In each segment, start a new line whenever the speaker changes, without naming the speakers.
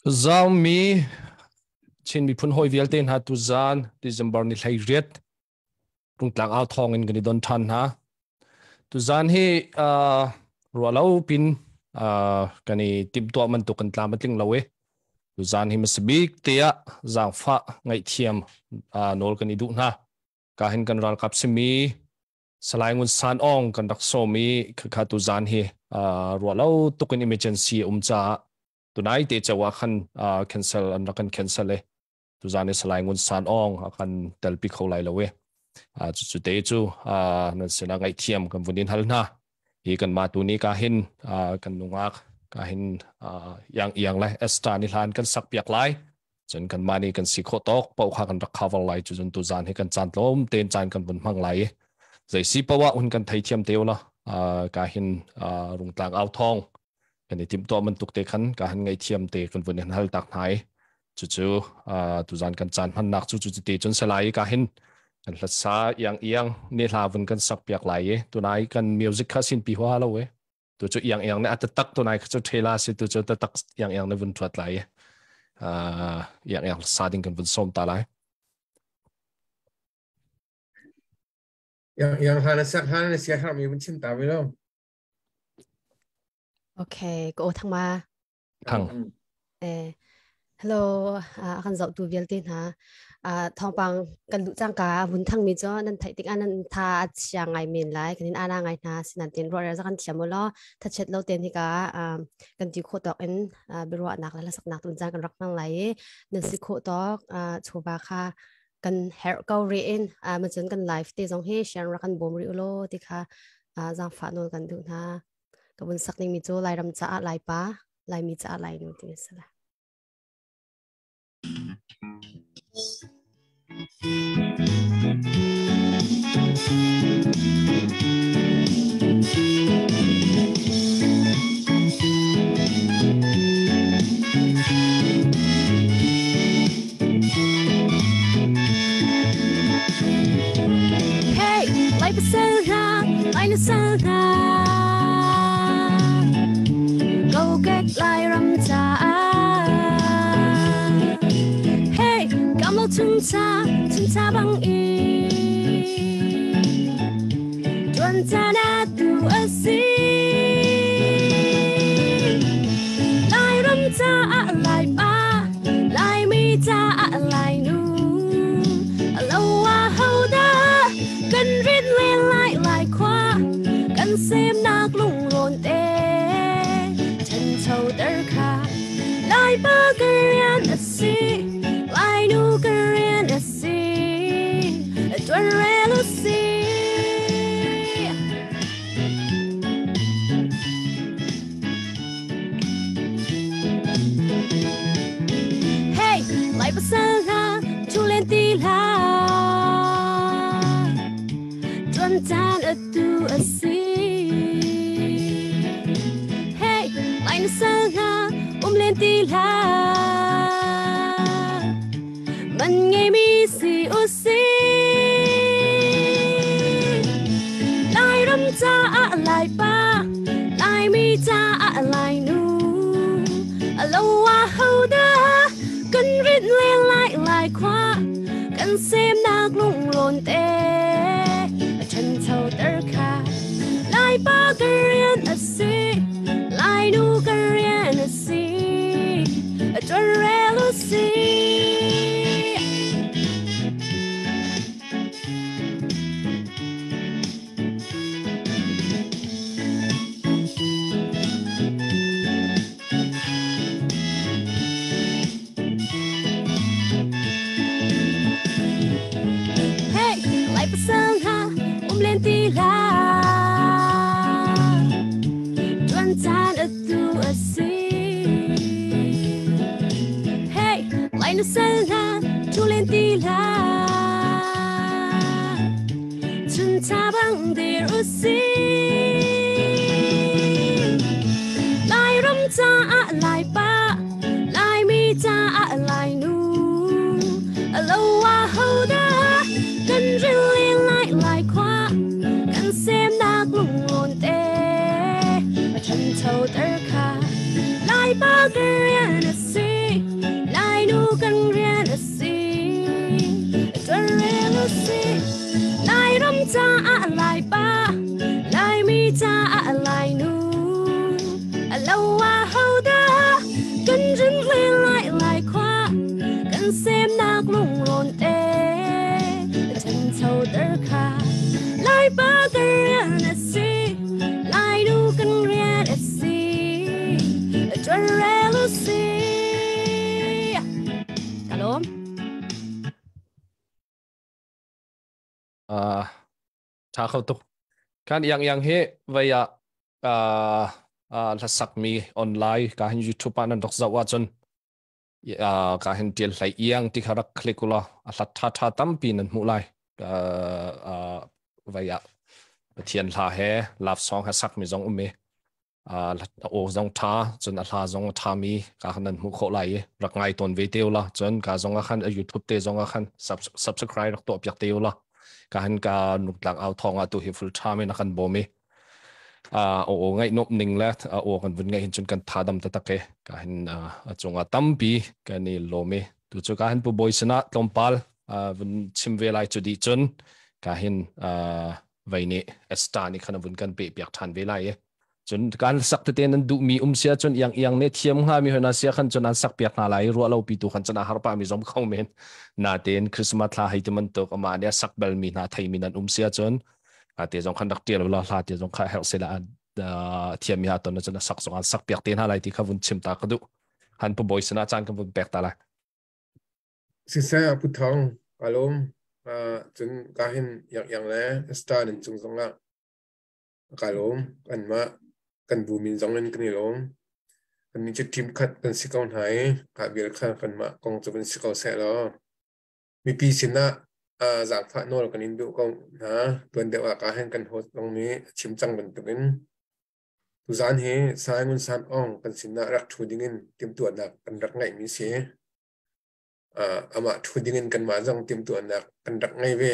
Zaumi Chin miphun hawi vialte hna tuzaan December ni 18 Rungtlang au thawng in kan i don ṭhan hna. Tuzaan hi ruahlo pin kan i timhtuah bantuk kan tlam a tling lo i tuzaan hi hmasabik te ah zaangfah ngaihthiam nawl kan i duh hna. Ka hin kan ralkap simi Salai Ngun San Aung kan rak sawm i khakha tuzaan hi ruahlo tuk in emergency a um caah tunai te ceu ah khan cancel an rak kan cancel i tuzaan i Salai Ngun San Aung a kan telpi kho lai lo i cucu te cu nan sinah ngaihthiam kan vun in hal hna. Hi kan mah tu ni ka hin kan nungak ka hin iang iang le Esther ni hlan kan sak piak lai. Cun kan mah nih kan si khawh tawk paoh kha kan rak cover lai. Cun tuzaan hi kan caan tlawm tein caan kan vun hmang lai i zei si paoh ah hun kan theithiam te u law ka hin rungtlang au thawng kan i timhtuah bantuk te khan ka han ngaihthiam te kan vun in hal tak hna i cucu tuzan kan caan hmannak cu cu te cun salai ka hin kan hlatsa iang iang ne hla vun kan sak piak lai i tunai kan music kha sin pi hua lo e tu cu iang iang ne atatak tunai kha cu thela si tu cu tatak iang iang ne vun thuat lai i iang iang sa ding kan vun som ta lai.
Iang iang hla na sak hla na sia har mi vun chim ta ve lo.
Okay, ko thang ma.
Thang.
Eh, hello, a kan zoh tu vialte hna. Thawngpang kan duh cang ka vun thang mi cho nan theih tik nan tha a chia ngai men lai kan in ana ngai hna sinan ten ro ra kan thiam lo tha chet lo ten hi ka kan ti kho tok in biruah nak la sak nak tun cang kan rak hmang lai i nan si kho tok choba kha kan herh ko ri in ma cun kan live te zong hi share ra kan bawm ri ulo ti kha zaangfah nawl kan duh hna. Ka vun sak ning mi cu Lairam caah Laipa, Laimi caah Lainu ti a si lai. Hey, lai pasal hna, lai na sal hna. Kokek Lairam caah. Hey, kam lo chuncha, chuncha bang i. Tuan cha na tu a si. Lairam caah Lai pa, Laimi caah Lainu. Alo ah hodah kan rit le lai lai khua, kan semnak lungrawn te. Ṭhancho ter kha Laipa ka rian a si, Lainu ka rian a si, ṭuan rel u si. Hey, lai pasal hna, thu len ti hlah. Tuan caan atu a si. Hey, lai na sal hna, um len ti hlah. Man ngeimi si u si. Lairam caah Laipa, Laimi caah Lainu. Alo ah hodah kan rit le lai lai khua, kan semnak lungrawn te. A ṭhancho ter kha Laipa ka rian a si, Lainu ka rian a si, a ṭuan rel u si. Hey, lai pasal hna, um len ti hlah. Tuan caan atu a si. Hey, lai na sal hna, thu len ti hlah. Chun cha bang dir u si. Lairam caah Laipa, Laimi caah Lainu. Alo ah hodah kan ril lai lai khua, kan semnak lungrawn te. A ṭhancho ter kha Laipa ka rian a si.
Ṭuanrel usih. Lairam caah Laipa, Laimi caah Lainu. A lo ah hodah kan rin le lai lai khua, kan semnak lungrawn te ṭhanchoter kha. Laipa kan rian a si, Lainu kan rian a si. Ṭuanrel usih. Ka lawm.
Tha kho tuk. Kan iang iang hi vei ah hlasak mi online ka hin YouTube ah nan rak zoh ahcun ka hin tial hlei iang ti kha rak click ulaw a hlat tha tha tampi nan hmuh lai. Vei ah Pathian hla he love song he sak mi zong um i aw zong ṭha cun a hla zong a ṭhami ka khan nan hmuh khawh lai i rak ngai tawn ve te ula. Cun ka zong ah khan a YouTube te zong ah khan subscribe rak tuah piak te ula. Ka han ka nuktlang au thong ah tu hi full ṭha in a kan bawm i aw ngaih nuam ning le aw kan vun ngaih hin cun kan tha dam taktak e. Ka hin a cungah tampi kan i lawm i tu cu ka hin pu bawi sinah tlawmpal vun chim ve lai. Cu dih cun ka hin vei nih Esther nih khan a vun kan peh piak ṭhan ve lai i cun kan sak tete nan duhmi um sia cun iang iang ne thiam hnga mi hna sia khan cun an sak piak hna lai. Ruah lo pi tu khan cun a har pa mi zom kho men na ten Christmas thla hei ti man tuk ama nih a sak bal mi hna thei mi nan um sia cun a te zong khan rak tial la hla te zong kha herh se la thiam mi ha ton cun a sak zong an sak piak te hna lai ti kha vun chim ta ka duh. Han pu boy sana caan kan vun pek ta lai.
Siseh pu Thawng, kaa lawm. Cun ka hin iang le star nan cung zongah kaa lawm. Kanmah kan bu min zong in kan i lawm. Kannih cu team khat kan si ko hna i kha vial kha kanmah kong cu kan si ko seh law mipi sinah zaangfah nawl kan in duh ko hna. Tuan deuh ah ka hin kan host zong nih a chim cang bantukin tuzaan hi Sai Ngun San Aung kan sinah rak ṭhu dingin timhtuahnak kan rak ngeihmi si. Amah ṭhu dingin kanmah zong timhtuahnak kan rak ngei ve.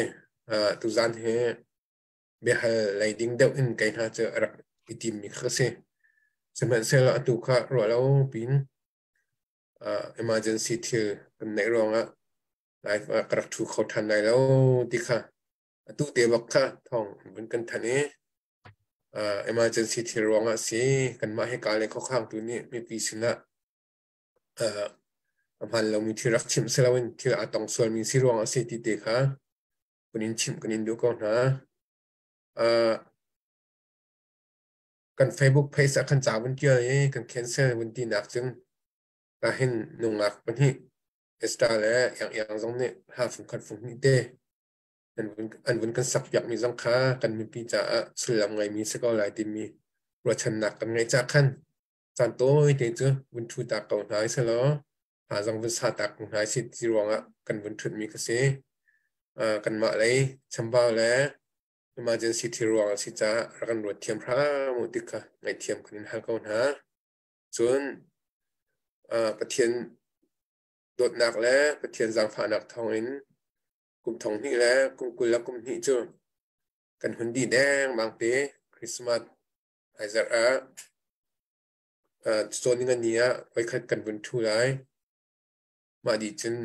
Tuzaan hi biahal lei ding deuh in kei hna cu a rak i timmi kha ka si. Sihmanhsehlaw atu kha ruah lo pin emergency thil kan neih ruangah live ah ka rak ṭhu kho ṭhan lai lo ti kha atu te bak kha thawng an vun kan thanh i emergency thil ruangah si. Kanmah hika le khuakhang tu nih mipi sinah a hmaan lomi thil rak chimh si loin thil aa tong sualmi si ruangah a si ti te kha kan in chimh kan in duh ko hna. Kan Facebook page ah khan ca vun tial i kan cancel vun ti nak cun ka hin nungak pahnih Esther le Iang Iang zong nih hla fung khat fung hnih te an vun kan sak piakmi zong kha kan mipi caah sullam ngeimi si ko lai timi ruahchannak kan ngeih ca khan caan tawi te cu vun ṭhu tak ko hna selaw hna zong vun sa tak ko hna si ti ruangah kan vun ṭhutmi ka si. Kanmah lei chambau le emergency thil ruang a si caah rak kan ruat thiam hram u ti kha ngaihthiam kan in hal ko hna. Cun Pathian dawtnak le Pathian zaangfahnak thawngin kum thong hnih le kum 22 cu kan hun dih dengmang te. Christmas hmaizarh ah cawn ni ah voikhat kan vun ṭhu lai. Mah dih cun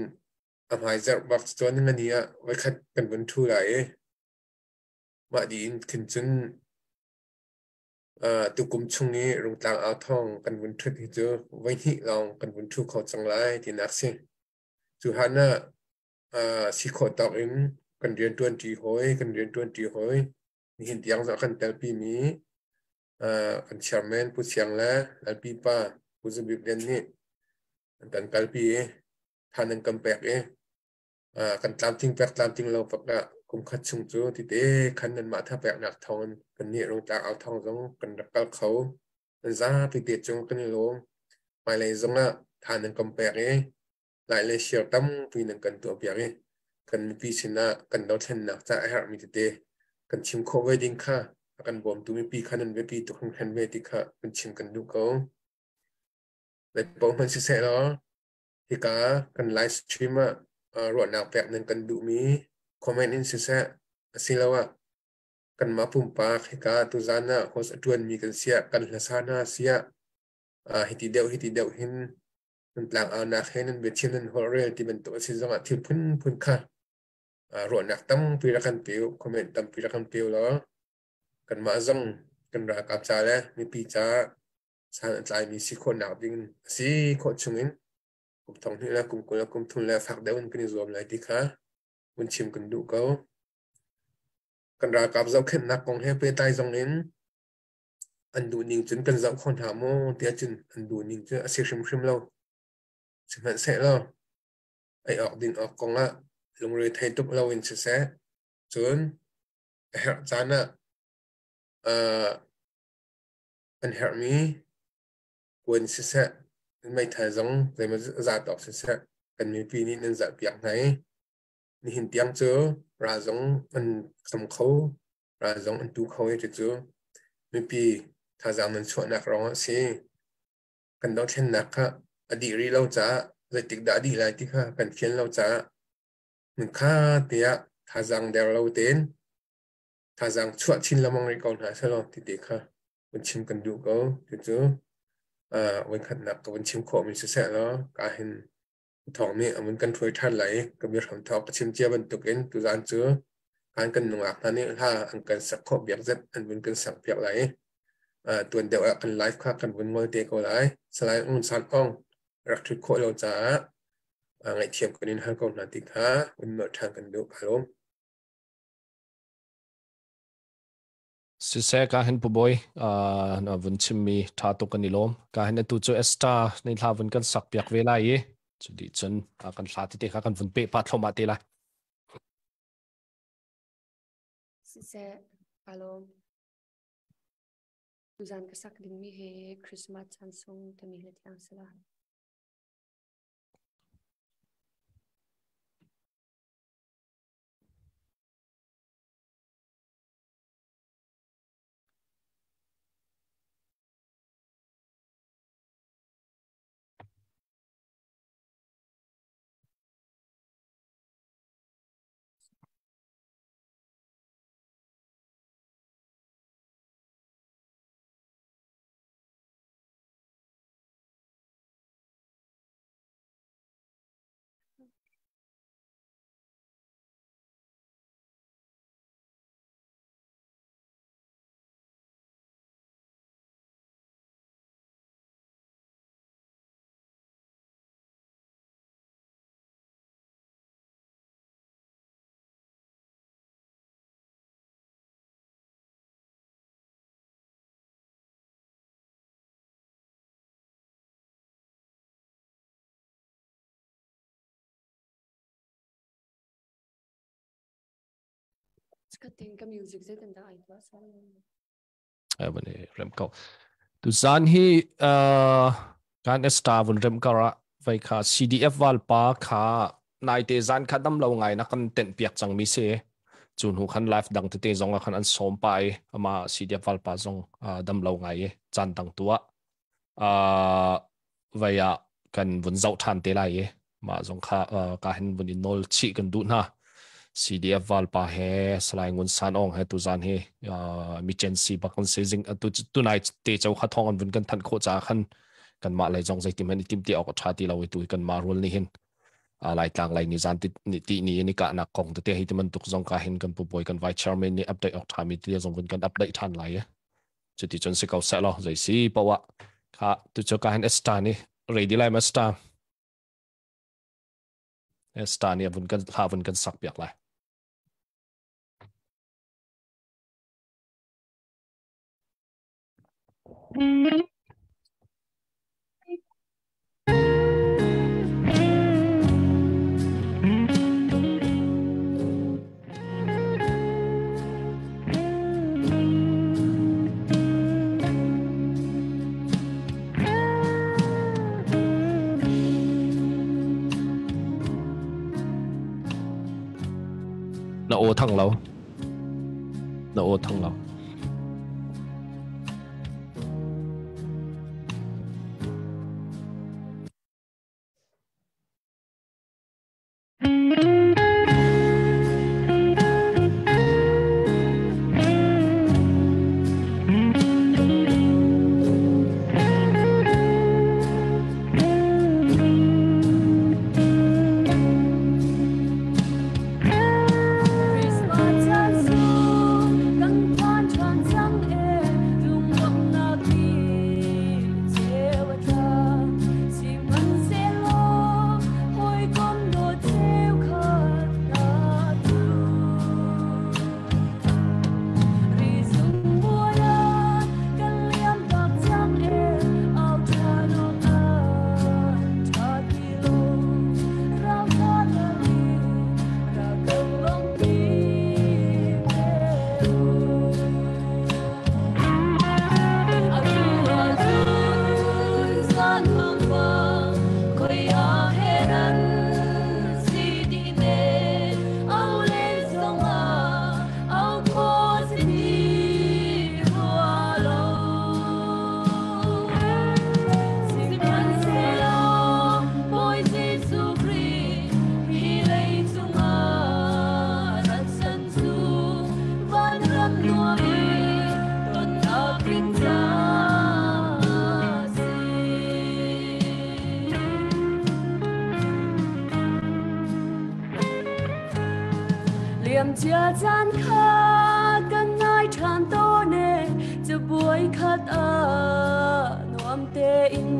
a hmaizarh bak cawn ni ah voikhat kan vun ṭhu lai i mah dih in khin cun tukum chung i Rungtlang au thawng kan vun ṭhut hi cu voihnih lawng kan vun ṭhu kho cang lai tinak si. Cu han ah si khawh tawk in kan rianṭuanṭi hawi, kan rianṭuanṭi hawi nihin tiang zong kan telpimi kan chairman Pu Siang le Lalpi pa Pu Za Bik Lian nih an kan kalpi i than an kan pek i kan tlamtling pek tlamtling lo pak ah kum khat chung cu tite khan nanmah tha peknak thawng kan nih Rungtlang au thawng zong kan rak kal kho. Nan zapi te cung kan i lawm. Hmailei zong ah than nan kan pek i lai le share tampi nan kan tuahpiak i kan mipi sinah kan dothlennak ca a herhmi tete kan chim khawh ve ding kha a kan bawmtu mipi kha nan biapi tuk hringhran ve ti kha kan chim kan duh ko. Lai paoh hmanh siseh law hika kan live stream ah ruahnak pek nan kan duhmi comment in siseh asiloah kanmah pumpak hika tuzan ah host a ṭuanmi kan siah kan hlasa hna siah hiti deuh hiti deuh hin nan tlangaunak he nan biachim nan holhrel ti bantuk a si zongah thil phunphun kha Ruahnak tampi rak kan pe u, comment tampi rak kan pe u law kanmah zong kan ralkap ca le mipi caah san a tlaimi si khawhnak ding a si khawh chungin kum thong hnih le kum 20 le kum thum le fak deuh in kan i zuam lai ti kha vun chim kan duh ko. Kan ralkap zohkhenhnak kong he pehtlai zong in an duh ning cun kan zoh kho hna maw tiah cun an duh ning cu a si hrimhrim lo. Sihmanhsehlaw ei awk din awk kong ah lungre thei tuk lo in siseh, cun a herh caan ah an herhmi kuan siseh, meithal zong zeimaw zat awk siseh, kan mipi nih nan zalhpiak hna i nihin tiang cu ral zong an kham kho, ral zong an tu kho i cucu mipi thazaang nan chuahnak ruangah a si. Kan dothlennak kha a dih rih lo caah zeitik dah a dih lai ti kha kan fian lo caah hmunkha tiah thazaang der lo tein thazaang chuah chin lengmang rih ko hna selaw ti te kha vun chim kan duh ko. Cucu voikhatnak ka vun chim khawhmi siseh law ka hin thawng nih a vun kan hruai ṭhan lai i ka biahram thawk ka chim cia bantukin tuzaan cu kan kan nungak hna nih hla an kan sak khawh biak zet an vun kan sak piak lai i tuan deuh ah kan live kha kan vun ngol te ko lai. Salai Ung San Aung rak ṭhut khawh lo caah ngaihthiam kan in hal ko hna ti kha vun nolh ṭhan kan duh. Ka lawm.
Siseh ka hin pu Bawi na vun chimmi ṭha tuk kan i lawm. Ka hin atu cu Esther ni hla vun kan sak piak ve lai i cu dih cun kan hla tete kha kan vun peh pah thluahmah te lai.
Siseh ka lawm. Tuzan ka sak dingmi hi Christmas caan sung timi hla thiang si lai. Katin ka music zeitin dah ai tuah sa.
Ai bane rem ko. Tu zan hi kan esta vun rem kara vai kha CDF wal pa kha nai te zan kha dam lo ngai na kan ten piak chang mi se chun hu khan live dang tete zong a khan an som pa i ama CDF wal pa zong dam lo ngai i chan dang tua vai ah kan vun zoh ṭhan te lai i mah zong kha ka hin vun in nawl chih kan duh hna. CDF valpa he Salai Ngun San Aung he tuzan hi emergency bak an si zing tu tunai te cho kha thong an vun kan thanh khawh caah khan kanmah lei zong zeitim hen i tim ti awk a ṭha ti lo i tu kan mah rul nih hin Laitlang lei ni zan ti ti ni ni ka nak kong tete hi ti bantuk zong ka hin kan pu bawi kan vice chairman nih update awk ṭhami ti zong vun kan update ṭhan lai i cuti cun si ko seh law zei si poah kha tu cu ka hin esta nih ready lai ma esta esta nih vun kan hla vun kan sak piak lai. Na aw thang lo. Na aw thang lo.
Liam cia caan kha kan ngai ṭhan tawn e, cabuai khat ah nuam tein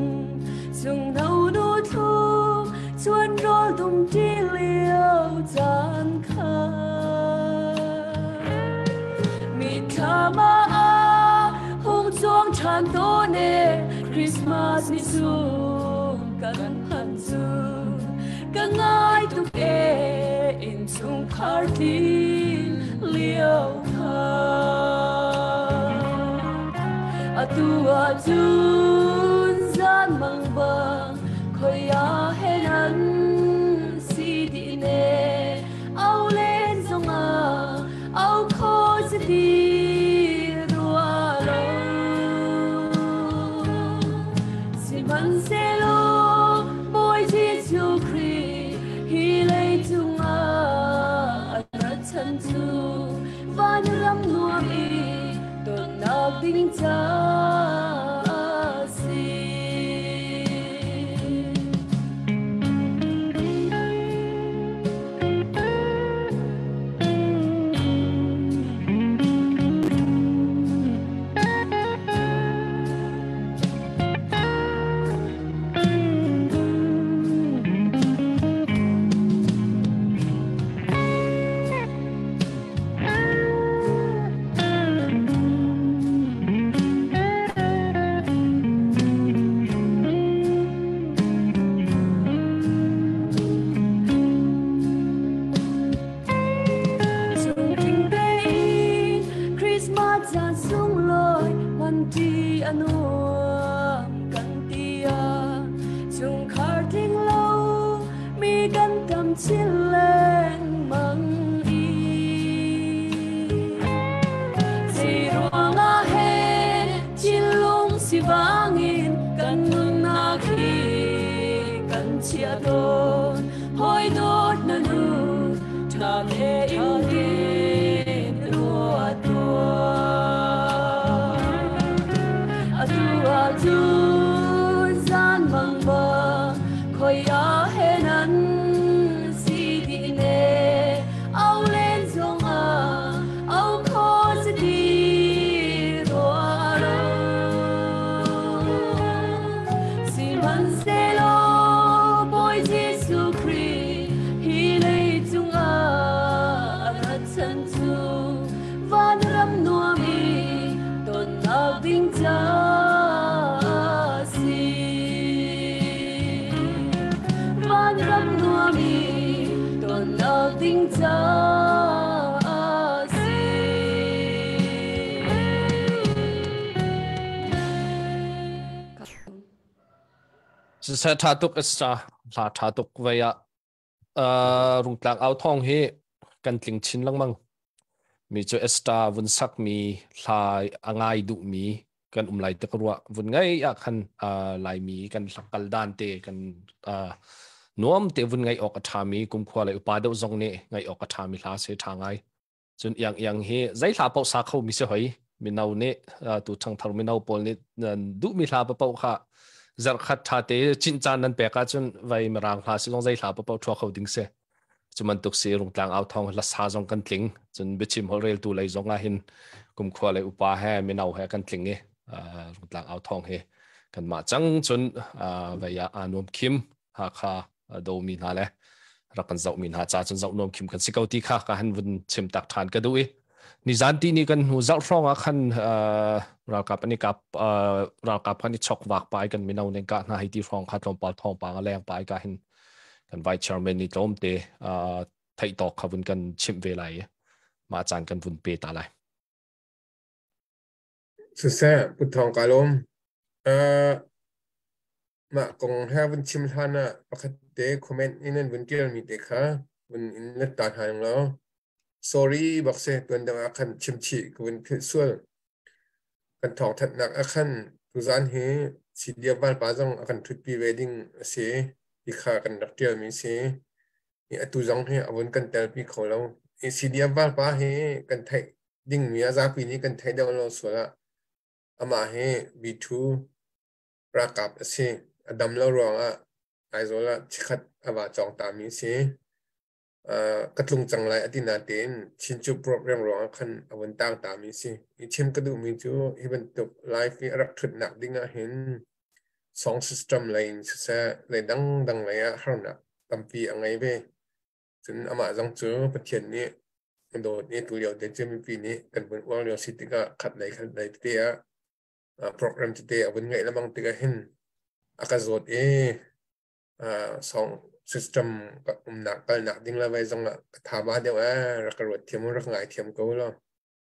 sunghno nu thlu chuan rawl dum ṭi lio caan kha. Mithlam ah hung cuang ṭhan tawn e, Christmas ni sung kan phan cu. Ka ngai tuk e, innchungkhar tlin lio kha. Atu ahcun zan mang bang khoi ah he nan si dih ne, au len zongah au kho si ti rua lo. Sihmanhsehlaw Bawi Jesuh Khrih hi lei cungah a rat chan cu vanram nuam i tonnak ding caah si. Chungtling tein Christmas caan sunglawi hmanṭi a nuam kan ti ah chungkhar tling lo mi kan tam chin lengmang i zeiruangah he thinlung sivang in kan nunnak hi kan chia tawn hawi dawt na nu ṭha tein hin ruat tuah. Atu ahcun zan mang bang khoi ah he nan si dih ne, au len zongah au kho si ti rua lo. Sihmanhsehlaw Bawi Jesuh Khrih hi lei cungah a rat chan cu vanram nuam i tonnak ding caah si. Vanram nuam i tonnak ding caah si.
Siseh ṭha tuk asa hla ṭha tuk vei ah rungtlang au thawng hi kan tling chin lengmang. Mi cu Esther vun sak mi hla a ngai duh mi kan um lai tik ruah vun ngai ah khan Laimi kan hlakal dan te kan nuam te vun ngai awk a ṭha mi kumkhua le upa deuh zong nih ngai awk a ṭha mi hla se ṭha ngai. Cun iang iang hi zei hla paoh sa kho mi si hoi mino nih tu ṭhangthar mino pawl nih duh mi hla paoh kha zarhkhat ṭha te cinh caan nan pek ahcun vai mirang hla si zong zei hla paoh ṭhua kho ding si. Cu bantuk si rungtlang au thawng hlasa zong kan tling. Cun biachim holhreltu lei zong ah hin kumkhua le upa he mino he kan tling i rungtlang au thawng hi kanmah cang cun vei ah aa nuam khim Hakha domi hna le rak kan zohmi hna ca cun zoh nuam khim kan si ko ti kha ka han vun chim tak ṭhan ka duh i nizan ti ni kan hnu zarh hrawng ah khan ralkap an i kap ralkap kan i chok vak pai kan mino nen ka hna hei ti hrawng kha tlawmpal thawngpang a leng pai ka hin kan vice chairman nih tlawmte theih tawk kha vun kan chimh ve lai i mah caan kan vun pe ta lai.
Siseh, Pu Thawng ka lawm. Mah kong he vun chim hlan ah pakhat te comment in an vun ṭialmi te kha vun in let ta hna ning law. Sorry bak si, tuan deuh ah khan chim chih ka vun philh sual. Kan thawngthanhnak ah khan tuzaan hi CDF valpa zong a kan ṭhutpi ve ding a si ti kha kan rak ṭialmi a si. I atu zong hi a vun kan telpi kho lo. I CDF valpa hi kan theih dingmi ah zapi nih kan theih deuh lo sual ah amah hi B2 ralkap a si. A dam lo ruangah Aizawl ah chikkhat a va cawng tami a si. Ka tlung cang lai a ti natein Chinchu program ruangah khan a vun tang tami si. I chim ka duhmi cu hi bantuk live i a rak ṭhutnak ding ah hin song system lei in siseh, lei dangdang lei ah harnak tampi a ngei ve. Cun amah zong cu Pathian nih a dawt i tulio te cu mipi nih kan vun uar lio si tikah khat lei khat lei tete ah program tete a vun ngeih lengmang tikah hin a ka zawt i song system umnak kalnak ding le vai zong ah ka tha ba deuh ee, rak ka ruat thiam rak ngai thiam ko law,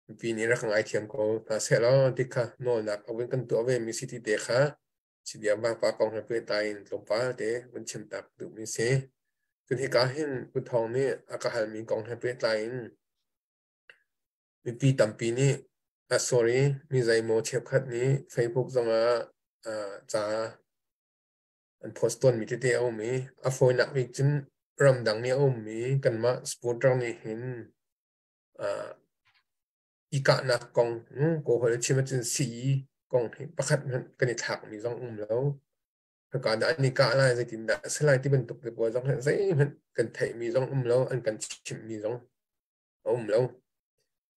mipi nih rak ngai thiam ko hna seh law ti kha nawlnak a vun kan tuah ve mi si ti te kha CDM vangpa kong he pehtlai in tlawmpal te vun chim tak duhmi si. Cun hika hin Pu Thawng nih a ka halmi kong he pehtlai in mipi tampi nih, sorry, mi zeimaw cheukhat nih Facebook zongah ca an post tawnmi tete a um i a fawinak bik cun ramdang nih a ummi kanmah supporter nih hin i kahnak kong, kaw holh chim ahcun sii kong hi pakhat hmanh kan i thlakmi zong um lo. Hika dah an i kah lai, zeitindah a si lai ti bantuk te pawl zong hi zeihmanh kan theihmi zong um lo, an kan chimhmi zong a um lo.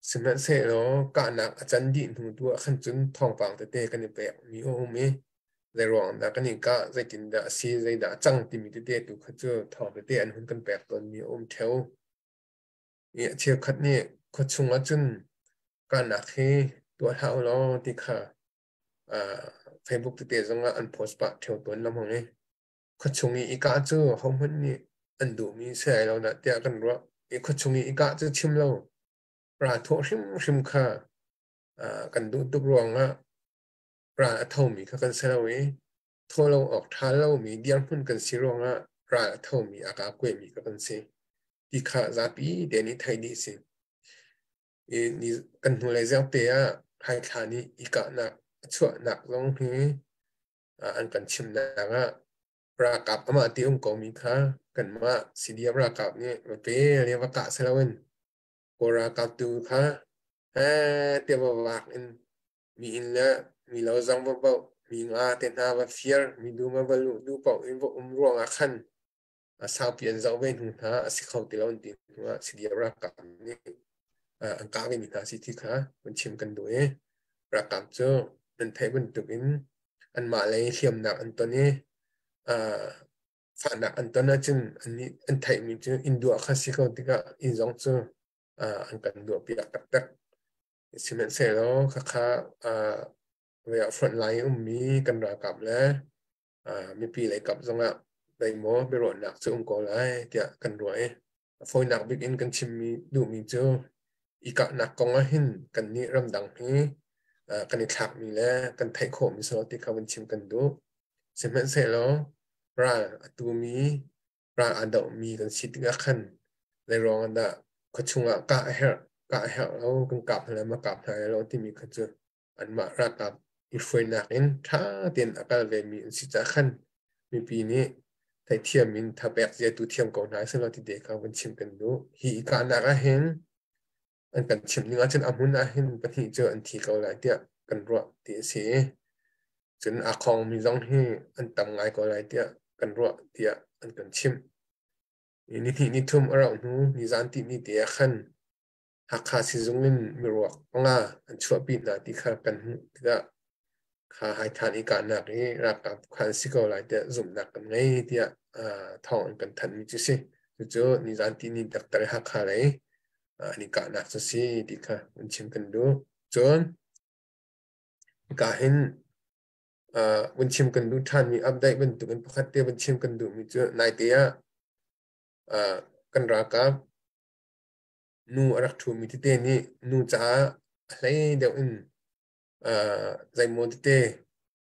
Sihmanhsehlaw kahnak a can dih hnu tu ah khan cun thawngpang tete kan i pekmi a um i zeiruang dah kan i kah, zeitindah a si, zeidah a cang timi tete tu kha cu thawng tete an hun kan pek tawnmi a um ṭheo. I cheukhat nih khuachung ahcun kahnak hi tuah hlah u law ti kha Facebook tete zongah an post pah ṭheo tawn lengmang i khuachung i i kah cu hohmanh nih an duhmi si lai lo dah tiah kan ruah. I khuachung i i kah cu chim lo, ral thawh hrimhrim kha kan duh tuk ruangah ral a thomi kha kan si lo i thaw lo awk ṭha lomi dirhmun kan si ruangah ral a thomi a kaa kuaimi kha kan si. Ti kha zapi te nih theih dih si. I ni, kan hnulei zerhte ah haithla nih i kahnak a chuahnak zong hi an kan chimnak ah ralkap amah ti um komi kha kanmah CDF ralkap nih va pe le va kah si loin Kawl ralkap tu kha tiah va vak in mi inn le mi lo zong va boh, mi nga te hna va fir, mi dum va luh duh paoh in va um ruangah khan a saupi an zoh ve hnu hna a si kho ti lo an ti hnu ah CDF ralkap nih an kah ve mi hna si ti kha vun chim kan duh i ralkap cu nan theih bantuk in anmah lei hliamnak an ton i fahnak an ton ahcun an theihmi cu inn duah kha si ko tikah inn zong cu an kan duahpiak taktak. Sihmanhsehlaw khakha front line ummi kan ralkap le mipi lei kap zongah zeimaw biaruahnak cu um ko lai tiah kan ruah i a fawinak bik in kan chimmi duhmi cu i kahnak kong ah hin kannih ramdang hi kan i thlakmi le kan theih khawhmi si lo ti kha vun chim kan duh. Sihmanhsehlaw ral a tumi, ral aa dohmi kan si tikah khan zeiruang ah dah khuachung ah kah a herh, kah a herh lo, kan kap hna lai ma kap hna lai lo timi kha cu anmah ralkap i hruainak in ṭha tein a kal vemi an si caah khan mipi nih theihthiam in thapek zia tu thiam ko hna selaw ti te kha vun chim kan duh. Hi i kahnak ah hin an kan chim ning ahcun a hmun ah hin pahnih cu an thi ko lai tiah kan ruah ti a si. Cun aa khawngmi zong hi an tam ngai ko lai tiah kan ruah tiah an kan chimh. Ni hnih ni thum a rauh hnu nizan tihni te ah khan Hakha sizung in miruak panga an chuahpi hna ti kha kan hmuh tikah kha haithan i kahnak i ralkap kha an si ko lai tiah zumhnak kan ngei tiah thawng an kan thanhmi cu si. Cucu nizan tihni daktar Hakha lei an i kahnak cu si ti kha an chim kan duh. Cun hika hin vun chim kan duh ṭhanmi update bantukin pakhat te vun chim kan duhmi cu naite ah kan ralkap nu a rak ṭhumi tete nih nu caah a hlei deuh in zeimaw tete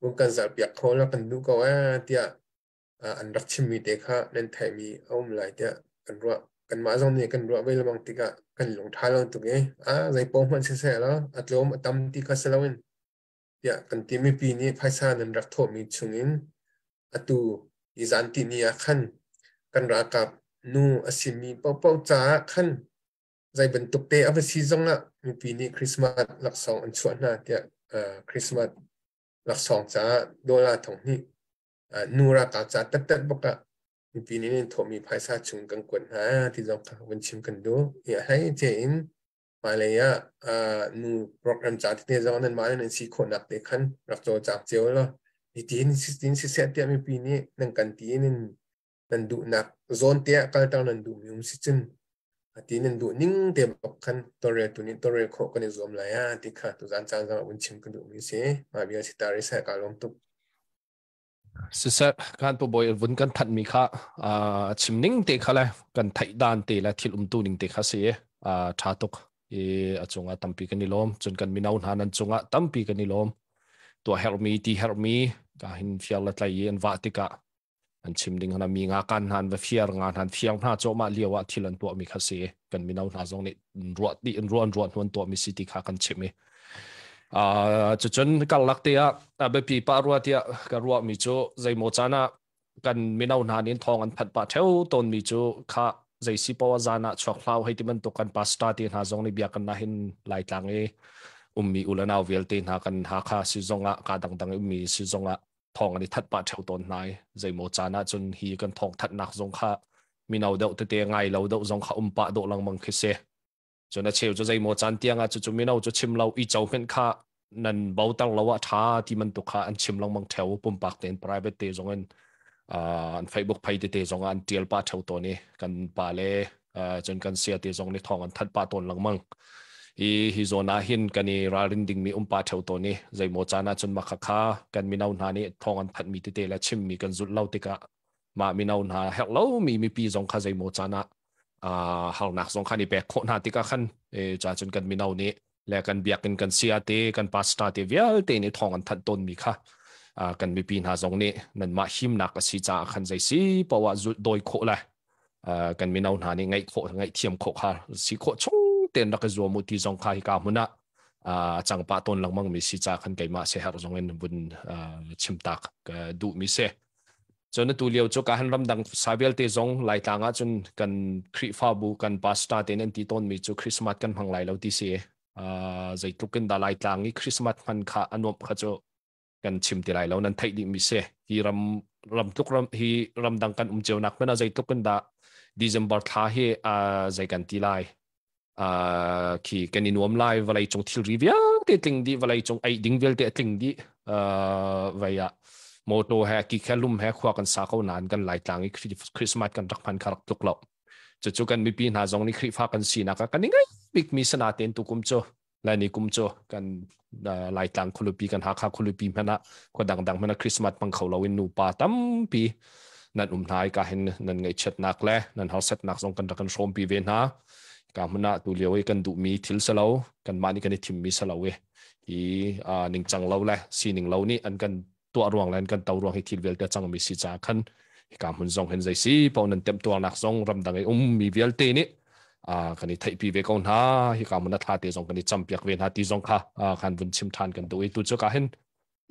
vun kan zalhpiak kho la kan duh ko ee tiah an rak chimmi te kha nan theihmi a um lai tiah kan ruah. Kanmah zong nih kan ruah ve lengmang tikah kan lung ṭha lo tuk i zei paoh hmanh siseh law a tlawm a tam ti kha si loin tiah kan ti. Mipi nih phaisa nan rak thawhmi chungin atu i zan tihni ah khan kan ralkap nu a simi paohpaoh caah khan zei bantuk te a va si zongah mipi nih Christmas laksawng an chuah hna tiah Christmas laksawng caah dollar 2000 nu ralkap ca tattat bak ah. Mipi nih nan thawhmi phaisa chung kan kuat hna ti zong kha vun chim kan duh. I a hleice in hmailei ah nu program ca tete zong nanmah nih nan si khawhnak te khan rak cawlcang cio law hitin tin siseh tiah mipi nih nan kan ti in nan duhnak zawn te ah kalter nan duhmi um si cun ati nan duh ning te bak khan tawlreltu nih tawlrel khawh kan i zuam lai ah ti kha tuzan caan zong ah vun chim kan duhmi si. Mah bia si ta ri seh ka lawm tuk.
Siseh, kan pu bawi vun kan thanh mi kha chim ning te kha le kan theih dan te le thil umtu ning te kha si tha tuk i a cungah tampi kan i lawm. Cun kan mino hna nan cungah tampi kan i lawm. Tuah herhmi ti herhmi ka hin fiar le tlai i an vah tikah an chim ding hna mi nga kan hna an va fiar nga hna an fiar hna cawhmah lio ah thil an tuah mi kha si. Kan mino hna zong nih ruah ti an ruah an ruah hnu an tuah mi si ti kha kan chim i cucun karlak te ah a biapi pah rua tiah ka ruahmi cu zeimaw caan ah kan mino hna nih thawng an phanh pah theo tawnmi cu kha zei si poah zan ah chuak hlau hei ti bantuk kan pastor te hna zong nih biakinn ah hin Laitlang i ummi u le nau vialte hna kan Hakha si zongah ka dangdang ummi si zongah thawng an i that pah theo tawn hna i zeimaw caan ah cun hi kan thawng thatnak zong kha mino deuh tete ngai lo deuh zong kha um pah dawh lengmang khi si. Cun a cheu cu zeimaw caan tiangah cucu mino cu chim lo i co hmenh kha nan boter lo ah ṭha ti bantuk kha an chim lengmang ṭheo pumpak tein private te zong in an Facebook phei tete zong ah an ṭial pah ṭheo tawn i kan pa le cun kan sia te zong nih thawng an thanh pah tawn lengmang. Hi hi zawn ah hin kan i ralrin dingmi um pah ṭheo tawn i zeimaw caan ah cun mah khakha kan mino hna nih thawng an thanhmi tete le chimmi kan zulh lo tikah mah mino hna herh lomi mipi zong kha zeimaw caan ah harnak zong khan i pek khawh hna tikah khan ca cun kan mino nih le kan biakinn kan sia te kan pastor te vialte nih thawng an thanh tawnmi kha kan mipi hna zong nih nanmah himnak a si caah khan zei si poah zulh dawi khawh le kan mino hna nih ngaih khawh ngaihthiam khawh kha si khawh chung tein rak i zuam u ti zong kha hika hmun ah cang pah tawn lengmang mi si ca khan keimah se herh zong in vun chimtak ka duh mi si. Cun atu lio cu ka han ramdang sa vialte zong Laitlang ah cun kan Khrihfabu kan pastor te an ti tawnmi cu Christmas kan hmang lai lo ti si. Zeitluk in dah Laitlang i Christmas hman kha a nuamh kha cu kan chim ti lai lo nan theih dih mi si. Hi ram ram tluk ram hi ramdang kan um cio nak hmanh ah zeitluk in dah December thla hi zei kan ti lai khi kan i nuam lai vawlei cung thilri vialte tling dih vawlei cung ei ding vialte a tling dih vei ah motor he ki khe lum he khua kan sa ko nain kan laitlang i Christmas kan rak hman kha rak tluk lo cucu kan mipi hna zong nih Khrihfa kan sinak ah kan i ngai bikmi sana tein tukum cu lai ni kum cu kan Laitlang khualipi kan Hakha khualipi hmanh ah khua dangdang hmanh ah Christmas hmang kho loin nupa tampi nan um hna i ka hin nan ngaihchiatnak le nan harsatnak zong kan rak kan hrawmpi ve hna. Ka hmun ah tu lio i kan duhmi thil si lo kanmah nih kan i thimmi si lo i hi ningcang lo le sining lo nih an kan tuah ruang le an kan to ruang hi thil vialte cangmi si caah khan hika hmun zong hin zei si paoh nan temtuarnak zong ramdang i ummi vialte nih kan i theihpi ve ko hna hika hmun a thla te zong kan i campiak ve hna ti zong kha khan vun chim than kan duh i tu cu ka hin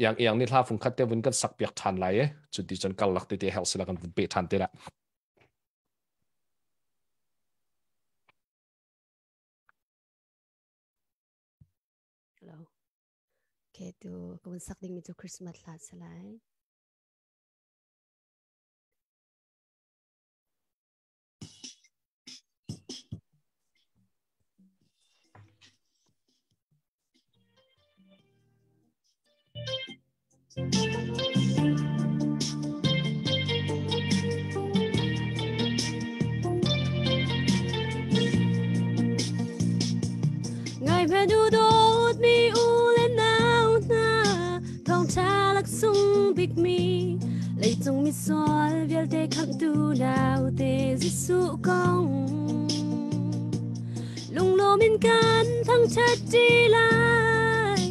iang iang ni hla fung khat te vun kan sak piak than lai e cu ti cun karlak te te herh sila kan vun pe than te la.
Hello. Okay, tu ka vun sak dingmi cu Christmas hla si lai. Ngai hme du dawt mi u le nau hna thawngṭha laksung bikmi leicung misual vialte khamhtu naute Jesuh kong lunglawm in kan thangṭhat ṭi lai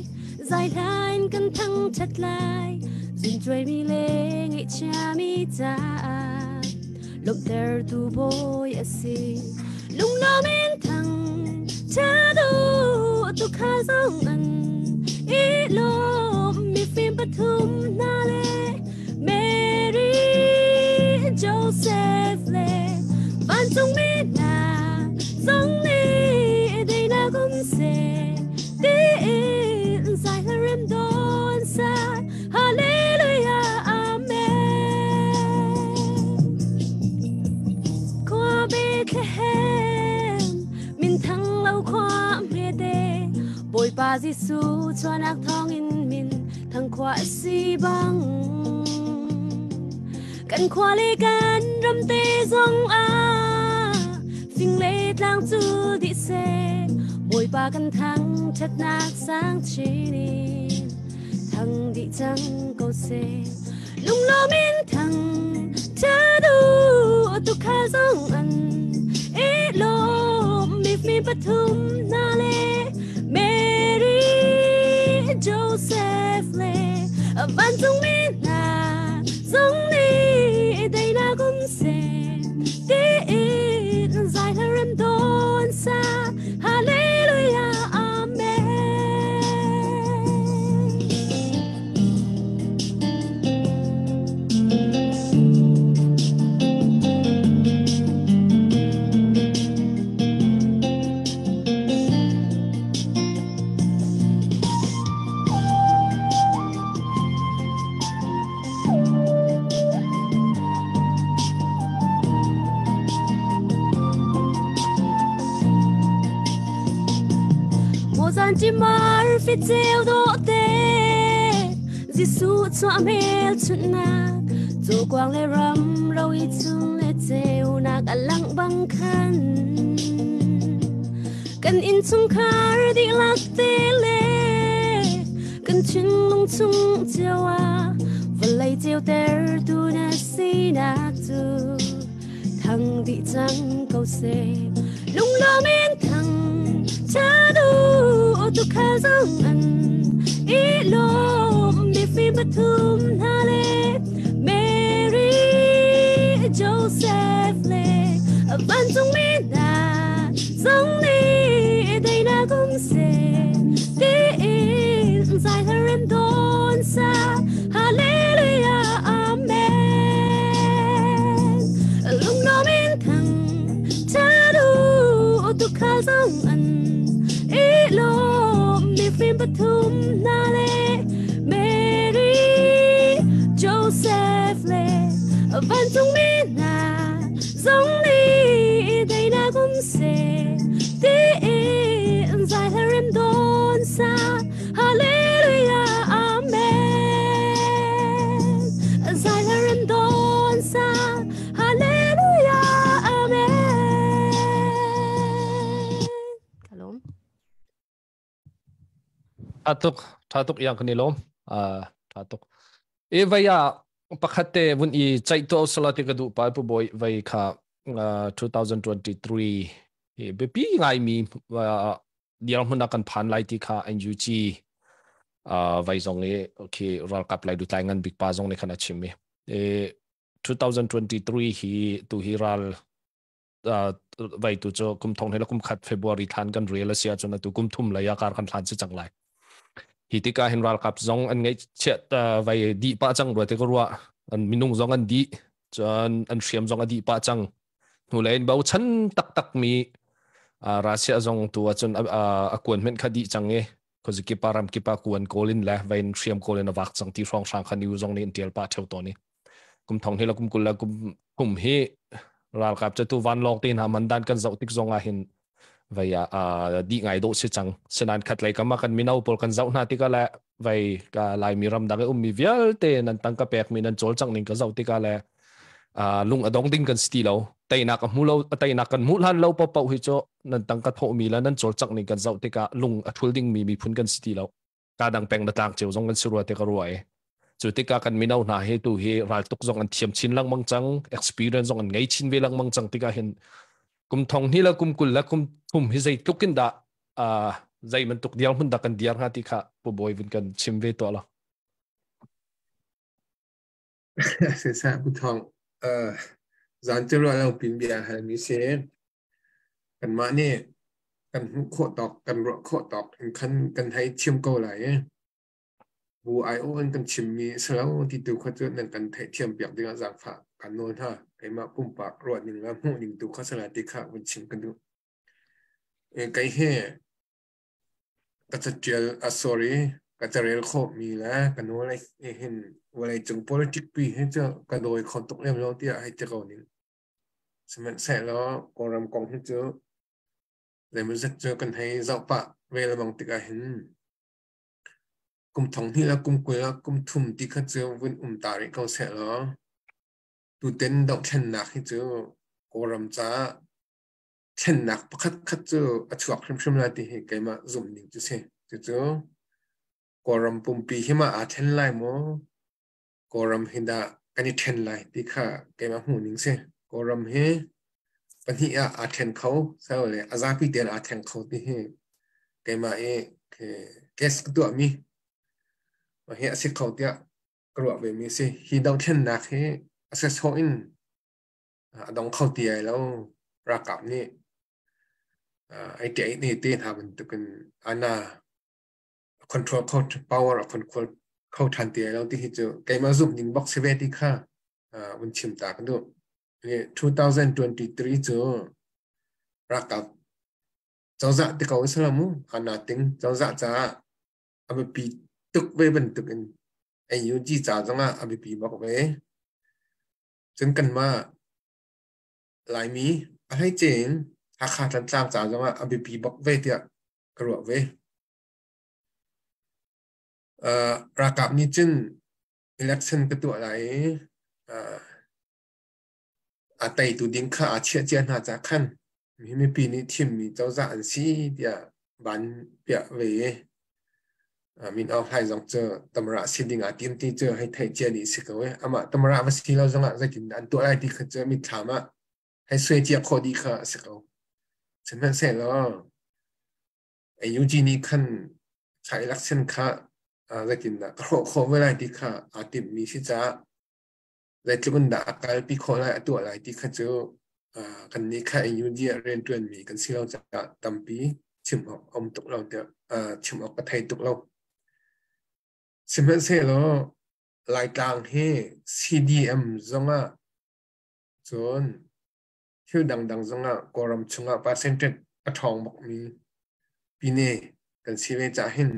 zai hla in kan thangṭhat lai zuncuaimi le ngaihchiami caah lawmhtertu bawi a si lunglawm in thang ṭhat u tuukhal zong an i lawm mifim pathum hna le Mary Joseph le vancungmi hna zong nih daihnak um seh tiin zai hla rem dawn sa Hallelujah Amen.
Bawipa Jesuh chuahnak thawngin min thang khua a si bang kan khua le kan ram te zong ah fing le tlang cu dih seh Bawipa kan thang ṭhatnak sang chin in thang dih cang ko seh lunglawm in thang ṭha duh tukhal zong an i lawm mi pathum hna le Mary Joseph le vancungmi hna zong nih daihnak um seh tiin zai hla rem dawn sa Hallelujah Amen. Mozan cimar ficeu do te Jesuh chuah hmelchunhnak cawkuang le ram ro i chung le ceunak a langh bang khan kan innchungkhar dihlak te le kan thinlung chung cio ah vawlei ceutertu na sinak cu thang dih cang ko seh lunglawm in thang cha du tu khal zong an i lawm mifim pathum hna le Mary Joseph le vancungmi hna zong nih daihnak um seh tiin zai hla rem dawn sa Hallelujah Amen lunglawm in thang cha du tu khal zong an i lawm mifim pathum hna le Mary Joseph le vancungmi hna zong nih daihnak um seh tiin zai hla rem dawn sa Hallelujah Amen zai hla rem dawn sa Hallelujah Amen Kalom
Tha tuk tha tuk yang kan i lawm tha tuk e vai ah pakhat te vun i chaih to sala ti ka duh pa pu boy vai kha 2023 hi biapi ngai mi dirhmun ah kan phan lai ti kha NUG vai zong i khi ralkap lai dutlai ngan bik pa zong nih khan a chim i 2023 hi tu hi ral vai tu cu kum thong he le kum khat February thlan kan rel a si ahcun atu kum thum lei ah kar kan hlan si cang lai hi tikah hin ralkap zong an ngeih chiat vai dih pah cang rua te ka ruah an minung zong an dih cun an hriam zong a dih pah cang hnulei in bochan taktak mi Russia zong tu ahcun a kuan hmenh kha dih cang i khuazikip ah ramkip ah kuan kawl in le vein hriam kawl in a vak cang ti hrawng hrang kha new zong nih an tial pah theo tawn i kum thong hi la kum 20 la kum thum hi ralkap cu tu vanlawng te hna man dan kan zoh tik zong ah hin vei a di ngai dawh si cang senan khat lei kam ah kan mino pawl kan zoh hna tikah le vei ka laimi ram dang i ummi vialte nan tangka pek mi nan cawlcangh ning ka zoh tikah le lung a dong ding kan si ti lo teinak a hmu lo teinak kan hmuh hlan lo paoh hi cu nan tangka thawh mi le nan cawlcangh ning kan zoh tikah lung a thul ding mi miphun kan si ti lo ka dang peng na tlang ceu zong kan si rua te ka rua i cu tikah kan mino hna hi tu hi raltuk zong an thiam chin lengmang cang experience zong an ngei chin ve lengmang cang tikah hin kum thong hnih le kum 20 le kum thum hi zei tluk in dah zei bantuk diar hmun dah kan diar hnga ti kha pu bawi vun kan chim ve tuah lo
Sisa pu thong zan cu lo pin bia hal mi si kanmah nih kan hmuh khawh tawk kan ruah khawh tawk in khan kan hei chim ko lai i bu ai-awh in kan chimmi a si lo ti tu kha cu nan kan theihthiam piak dingah zaangfah kan nawl hna. Keimah pumpak ruah ning le hmuh ning tu kha si lai ti kha vun chim ka duh. Kei hi ka caṭial sorry ka carel khawhmi le ka nawl hin vawleicung politic pi hi cu ka dawi kho tuk lem lo tiah hei ti ko ning. Sihmanhsehlaw Kawlram kong hi cu zeimawzat cu kan hei zoh pah ve lengmang tikah hin. Kum thong hnih le kum 20 le kum thum ti kha cu vun um ta rih ko seh law tuten dohthlennak hi cu Kawlram caah thlennak pakhat khat cu a chuak hrimhrim lai ti hi keimah zumh ning cu si. Cucu Kawlram pumpi hi mah aa thlen lai maw? Kawlram hi dah kan i ṭhen lai ti kha keimah hmuh ning si. Kawlram hi pahnih ah aa ṭhen kho, le a zapi tein aa ṭhen kho ti hi keimah i guess ka tuahmi hi a si kho tiah ka ruah ve mi a si. Hi dothlennak hi a sawsawh in a dong kho ti ai lo. Ralkap nih ai ṭiah ne te hna bantukin ana control kho power a control kho ṭhan ti ai lo ti hi cu keimah zumh ning bak si ve ti kha vun chim ta ka duh. 2023 cu ralkap cozah ti ko a mu ana ting cozah caah a biapi tuk ve bantuk in NUG ca zongah a biapi bak ve. Cun kanmah Laimi a hleice in Hakha Thantlang ca zongah a biapi bak ve tiah ka ruah ve. Ralkap nih cun election ka tuah lai i a teitu ding kha aa chiah cia hna ca khan mipi nih thimmi cozah an si tiah van piah ve i Min Aung Hlaing zong cu tamara si ding aa tim ti cu hei theih cia dih si ko i amah tamara va si lo zongah zeitin an tuah lai ti kha cu mitthlam ah hei suai cia khawh dih kha a si ko. Sihmanhsehlaw AUG nih khan kha election kha zeitindah ka hrawh khawh ve lai ti kha aa timhmi si caah zeitluk in dah a kalpi khawh lai a tuah lai ti kha cu kannih kha AUG ah rianṭuanmi kan si lo caah tampi chim awk a um tuk lo tiah chim awk ka thei tuk lo. Sihmanhsehlaw Laitlang hi CDM zongah cun thil dangdang zongah Kawlram chungah percentage a ṭhawng bakmi pine kan si ve cah hin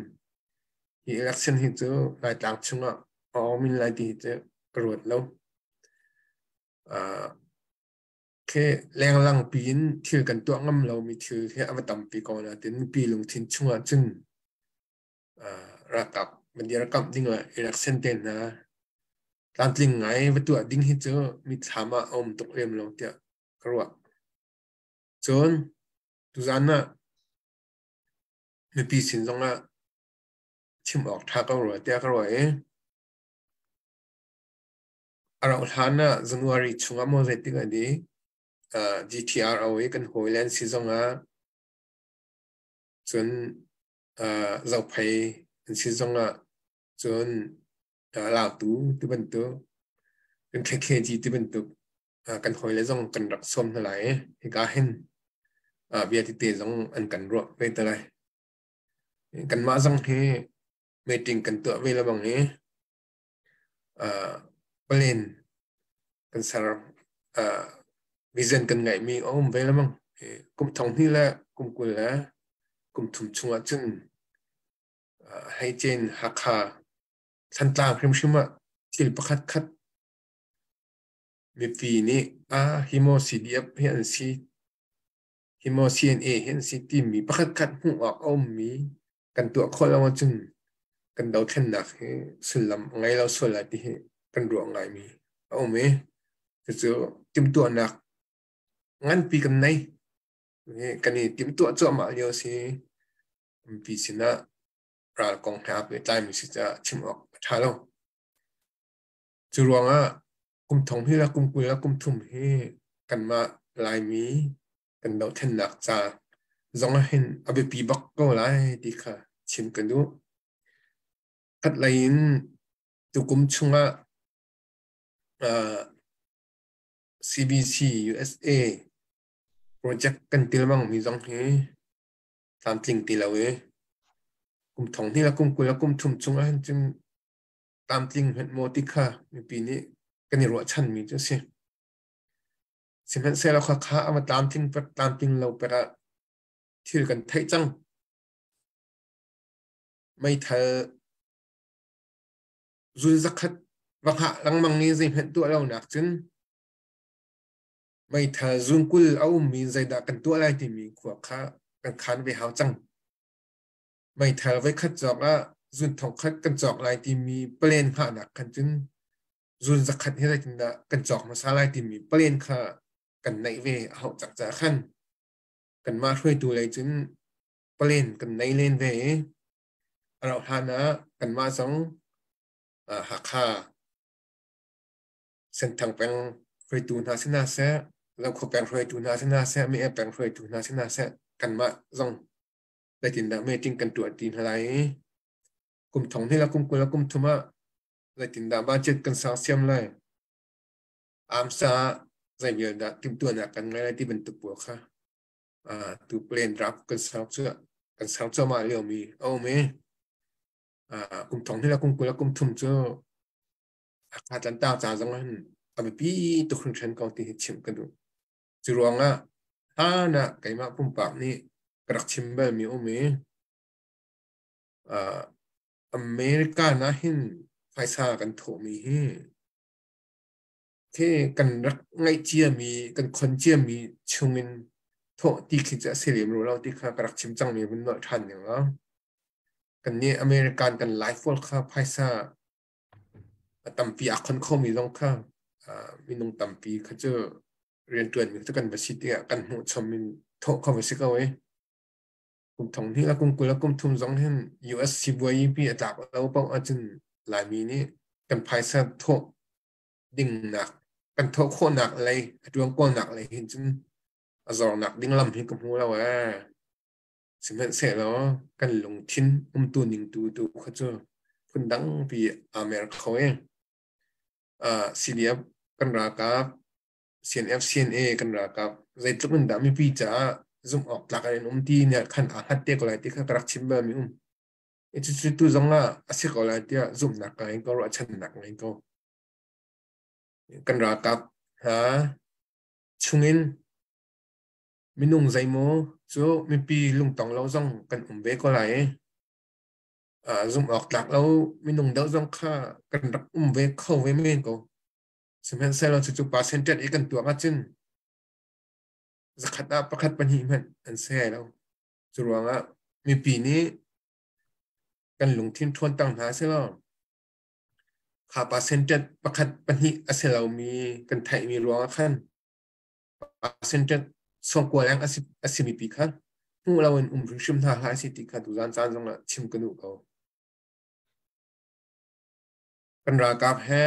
hi election hi cu Laitlang chungah a awm in lai ti hi cu ka ruat lo. Khi lenglang piin thil kan tuah ngam lomi thil hi a va tampi ko nain mipi lungthin chungah cun ralkap van dirkamh ding le election te hna tlamtling ngai va tuah ding hi cu mitthlam ah a um tuk lem lo tiah ka ruah. Cun tuzaan ah mipi sin zongah chim awk ṭha ko rua tiah ka ruah i a rauh hlan ah January chungah maw zeitik ah di GTRO i kan hawile an si zongah cun Zophei an si zongah cun Lautu ti bantuk kan KKG ti bantuk kan hawile zong kan rak sawm hna lai i hika hin bia tete zong an kan ruah ve te lai. Kanmah zong hi meeting kan tuah ve lebang i plan kan ser vision kan ngeihmi a um ve lebang. Kum thong hnih le kum 20 le kum thum chungah cun hleicen Hakha Thantlang hrimhrim ah thil pakhat khat mipi nih hi maw CDF hi an si hi maw CNA hi an si timi pakhat khat hmuh awk a ummi kan tuah khawh lo ahcun kan dothlennak hi sullam a ngei lo sual lai ti hi kan ruah ngaimi a um i cucu timhtuahnak nganpi kan nei. Kan i timhtuah cuahmah lio a si. Mipi sinah ral kong he aa pehtlaimi si caah chim awk a ṭha lo. Cu ruangah kum thong hi le kum 20 le kum thum hi kanmah Laimi kan dohthlennak ca zong ah hin a biapi bak ko lai ti kha chim ka duh. Khatlei in tukum chungah CBC USA project kan til bangmi zong hi tlamtling ti lo i kum thong hnih le kum 20 le kum thum chung ahhin cun tlamtling hmanh maw ti kha mipi nih kan i ruahchanmi cu a si. Sihmanhsehlaw khakha a va tlamtling pek tlamtling lo pek ah thil kan theih cang. Meithal zul zakhat va hngah lengmang i zeihmanh tuah lonak cun meithal zun 20 a ummi zeidah kan tuah lai timi khua kha kan khan ve hau cang. Meithal voikhat cawk ah Zun thong khat kan cawk lai timi plan hngahnak khan cun zun zakhat hi zeitindah kan cawk hmasa lai timi plan kha kan neih ve a hauh cak caah khan kanmah hruaitu lei cun plan kan nei len ve i a rauh hlan ah kanmah zong Hakha Senthang peng hruaitu hna si hna seh, Zokhua peng hruaitu hna si hna seh, Meh peng hruaitu hna si hna seh, kanmah zong zeitindah meeting kan tuah ti hna lai i kum thong hnih le kum 20 le kum thum ah zeitindah budget kan sersiam lai, AMSA ah zei vial dah timhtuahnak kan ngei lai ti bantuk pawl kha tu plan draft kan ser cu kan ser cuahmah liomi a um i kum thong hnih le kum 20 le kum thum cu Hakha Tlantang ca zong ah hin a biapi tuk hringhran ko ti hi chimh ka duh. Cu ruangah hlan ah keimah pumpak nih ka rak chim balmi um i America na hin phaisa kan thawhmi hi khi kan rak ngaih ciami kan khon ciami chungin thawh ti khi cu a si lem lo ti kha ka rak chim cangmi vun nolh ṭhan ning law. Kan nih American kan Lai pawl kha phaisa a tampi aa khon khomi zong kha minung tampi kha cu rianṭuanmi cu kan va si tikah kan hmuhchom in thawh kho va si ko i kum thong hnih le kum 20 le kum thum zong hin US sibuai pi a tlak lo paoh ahcun Laimi nih kan phaisa thawh dingnak kan thawh khawhnak lei a ṭuan kawlnak lei hin cun a zornak ding lam hi ka hmu lo ee. Sihmanhsehlaw kan lungthin umtu ning tu tu kha cu phundang pi aa mer kho i CDF kan ralkap CNF CNA kan ralkap zeitluk in dah mipi caah zumh awk tlak an um ti nih khan aa hngat te ko lai ti kha ka rak chim bal mi um. Cucu tu zong ah a si ko lai tiah zumhnak ka ngei ko ruahchannak ngei ko. Kan ralkap hna chungin minung zeimaw cu mipi lungtong lo zong kan um ve ko lai i zumh awk tlak lo minung deuh zong kha kan rak um ve kho ve men ko. Sihmanhsehlaw cucu percentage i kan tuak ahcun zakhat ah pakhat pahnih hmanh an si lo. Cu ruangah mipi nih kan lungthin ṭhawn tang hna selaw kha percentage pakhat pahnih a si lomi kan theihmi ruangah khan percentage sawngkua leng a simi pi kha hmuh loin um hrimhrim hna hlah si ti kha tuzan caan zongah chim ka duh ko. Kan ralkap he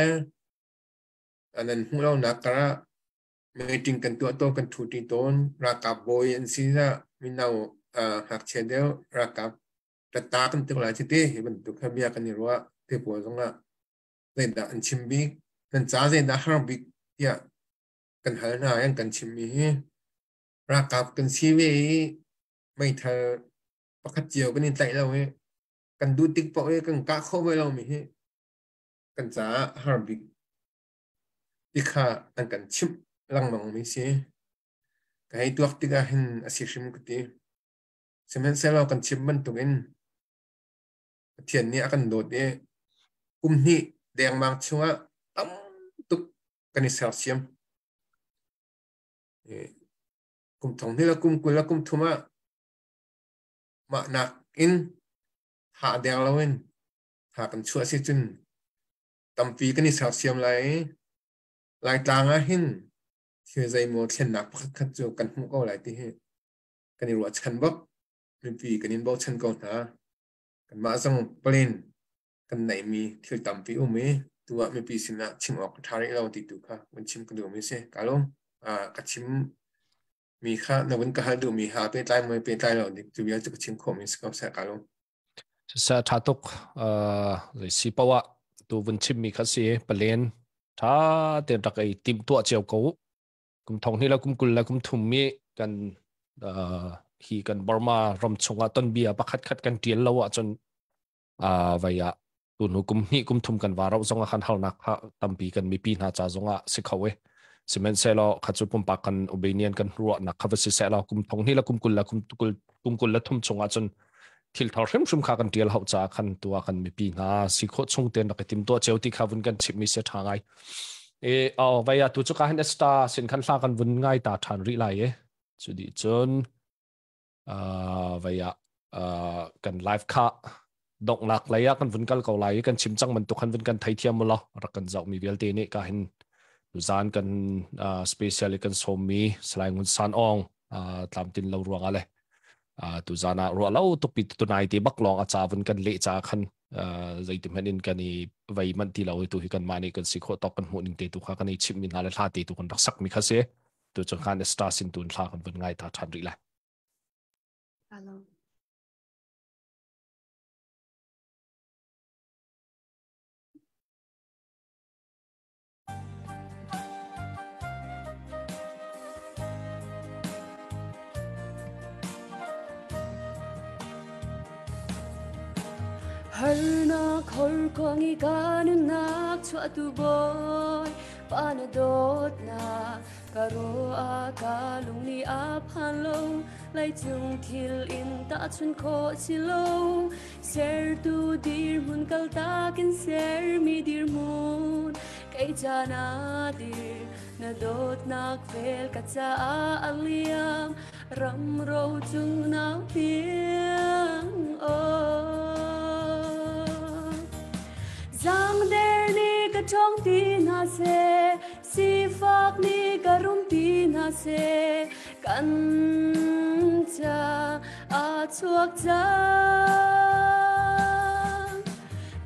nan hmuh lonak karah meeting kan tuah tawn kan ṭhuṭi tawn ralkap bawi an si ah mino ngakchia deuh ralkap ṭatta kan tuk lai tete hi bantuk kha bia kan i ruah te pawl zongah zeidah an chim bik nan ca zeidah har bik tiah kan hal hna i an kan chimmi hi ralkap kan si ve i meithal pakhat cio kan i tlaih lo i kan duh tik paoh i kan kah khawh ve lomi hi kan caah har bik ti kha an kan chimh lengmang mi si. Ka hei tuak tikah hin a si hrim ka ti. Sihmanhsehlaw kan chim bantukin Pathian nih a kan dawt i kum hnih dengmang chungah tam tuk kan i sersiam. Kum thong hnih le kum 20 le kum thum ah mah nak in ha deng loin ha kan chuah si cun tampi kan i sersiam lai i Laitlang ah hin thil zeimaw thlennak pakhat khat cu kan hmuh ko lai ti hi kan i ruahchan bak. Mipi kan in bochan ko hna. Kanmah zong plan kan neihmi thil tampi um i tu ah mipi sinah chim awk a ṭha rih lo ti tu kha vun chim ka duhmi si. Ka lawm. Ka chim mi kha na vun ka hal duhmi ha pehtlai maw pehtlai lo dik cu vial cu ka chim khawhmi si ko seh ka lawm.
Siseh ṭha tuk. Zei si paoh ah tu vun chimmi kha si palen ṭha tein rak ei timh tuah cio ko. Kum thong hnih le kum 20 le kum thum mi kan hi kan Burma ram chungah tonbia pakhat khat kan ṭial lo ahcun vai ah tunu kum hnih kum thum kan va rauh zong ah khan harnak kha tampi kan mipi hna ca zong ah si kho e. Sihmanhsehlaw kha cu pumpak kan opinion kan ruahnak kha va si seh law kum thong hnih le kum 20 le kum 23 chung ah cun thil thar hrimhrim kha kan tial hau caah khan tua kan mipi hna si khawh chung ten rak i tim tuah cio ti kha vun kan chimmi se tha ngai e oh vai tu chu ka hin esta sin khan hla kan vun ngai ta than rih lai e cu di cun vai kan live kha. Donghnak lei ah kan vun kal ko lai i kan chim cang bantuk khan vun kan theithiam u law rak kan zohmi vialte nih ka hin tuzan kan special i kan sawmmi Salai Ngun San Awng tlamtlin lo ruangah le tuzan ah ruah lo tukpi tunai te bak lawng a ca vun kan leh ca khan zeiti hmanh in kan i vei manh ti lo i tu hi kan mah nih kan si khawh tawk kan hmuh ning te tu kha kan i chimh mi hna le hla te tu kan rak sak mi kha si tu cu khan star sin tun thla kan vun ngai ta ṭhan rih lai.
Hello. Harnak horkuang i ka nunnak chuahtu bawi pa na dawtnak ka ruah ka lung nih a phan lo Leicung thil in tahchun khawh si lo sertu dirhmun kaltak in sermi dirhmun kei ca na dir na dawtnak vel ka caah a liam ram ro cung nau tiang oh Zangder nih ka ṭhawng ti hna seh sifak nih ka rum ti hna seh kan ca a chuak cang.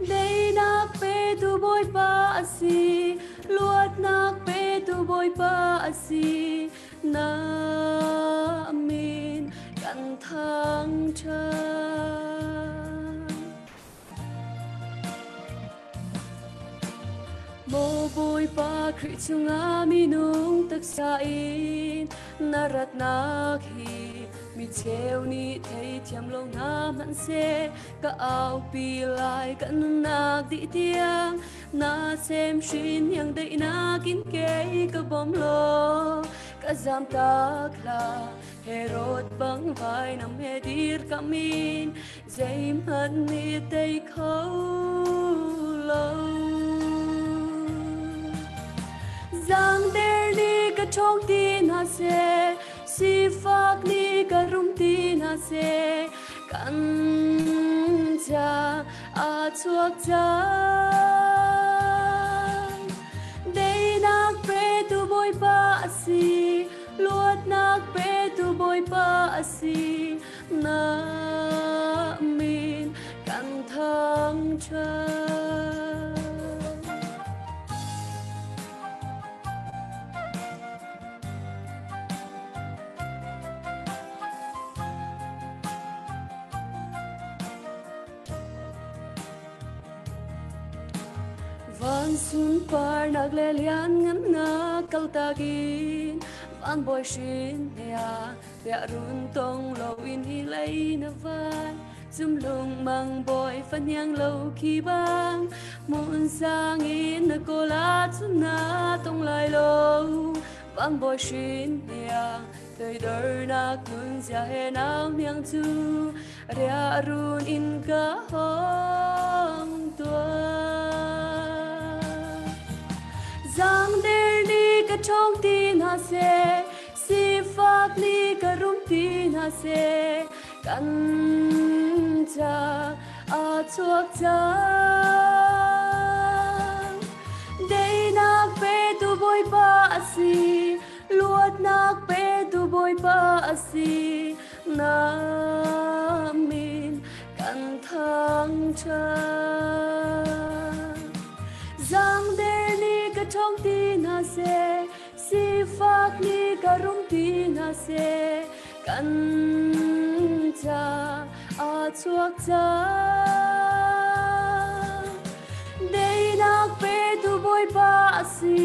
Deinak petu Bawipa a si, luatnak petu Bawipa a si, na min kan thangṭhat. Maw Bawipa Khrih chungah minung taksa in na ratnak hi mi cheu nih theithiam lo hna hmanhseh ka aupi lai ka nunnak dih tiang na sem hrin yang daihnak in kei ka bawm law ka zam tak hlah Herod bang vainam he dir ka min Zeihmanh nih tei kho lo. Zangder nih ka ṭhawng ti hna seh, sifak nih ka rum ti hna seh, kan ca a chuak cang. Deinak petu Bawipa a si, luatnak petu Bawipa a si, Na min kan thangṭhat. Van sunparnak le lianngannak kaltak in van bawi hrin he ah Tiah run tong lo in hi lei na van zum lung mang bawi fahniang lo khi bang mun sang in na kola chu na tong lai lo vang bawi shin hniang toidornak nun zia he nau hniang chu ria run in ka hong tua Giang der ni ka chong ti na se Sifak nih ka rum ti hna seh kan ca a chuak cang. Deinak petu Bawipa a si, luatnak petu Bawipa a si, na min kan thangṭhat. Zangder nih ka ṭhawng ti hna seh, Sifak nih ka rum ti hna seh kan ca a chuak cang. Deinak petu Bawipa a si,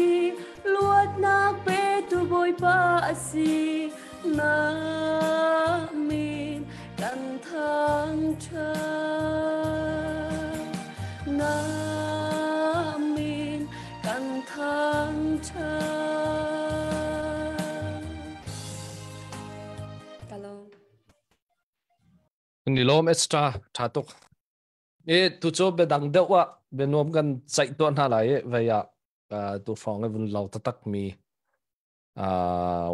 luatnak petu Bawipa a si, na min kan thangṭhat. Na min kan thangṭhat.
Ni lawm extra tha tuk. E tu chu be dang deuh wa be nuam kan chaih to hna lai e vei ah tu hrawng e vun lo tatak mi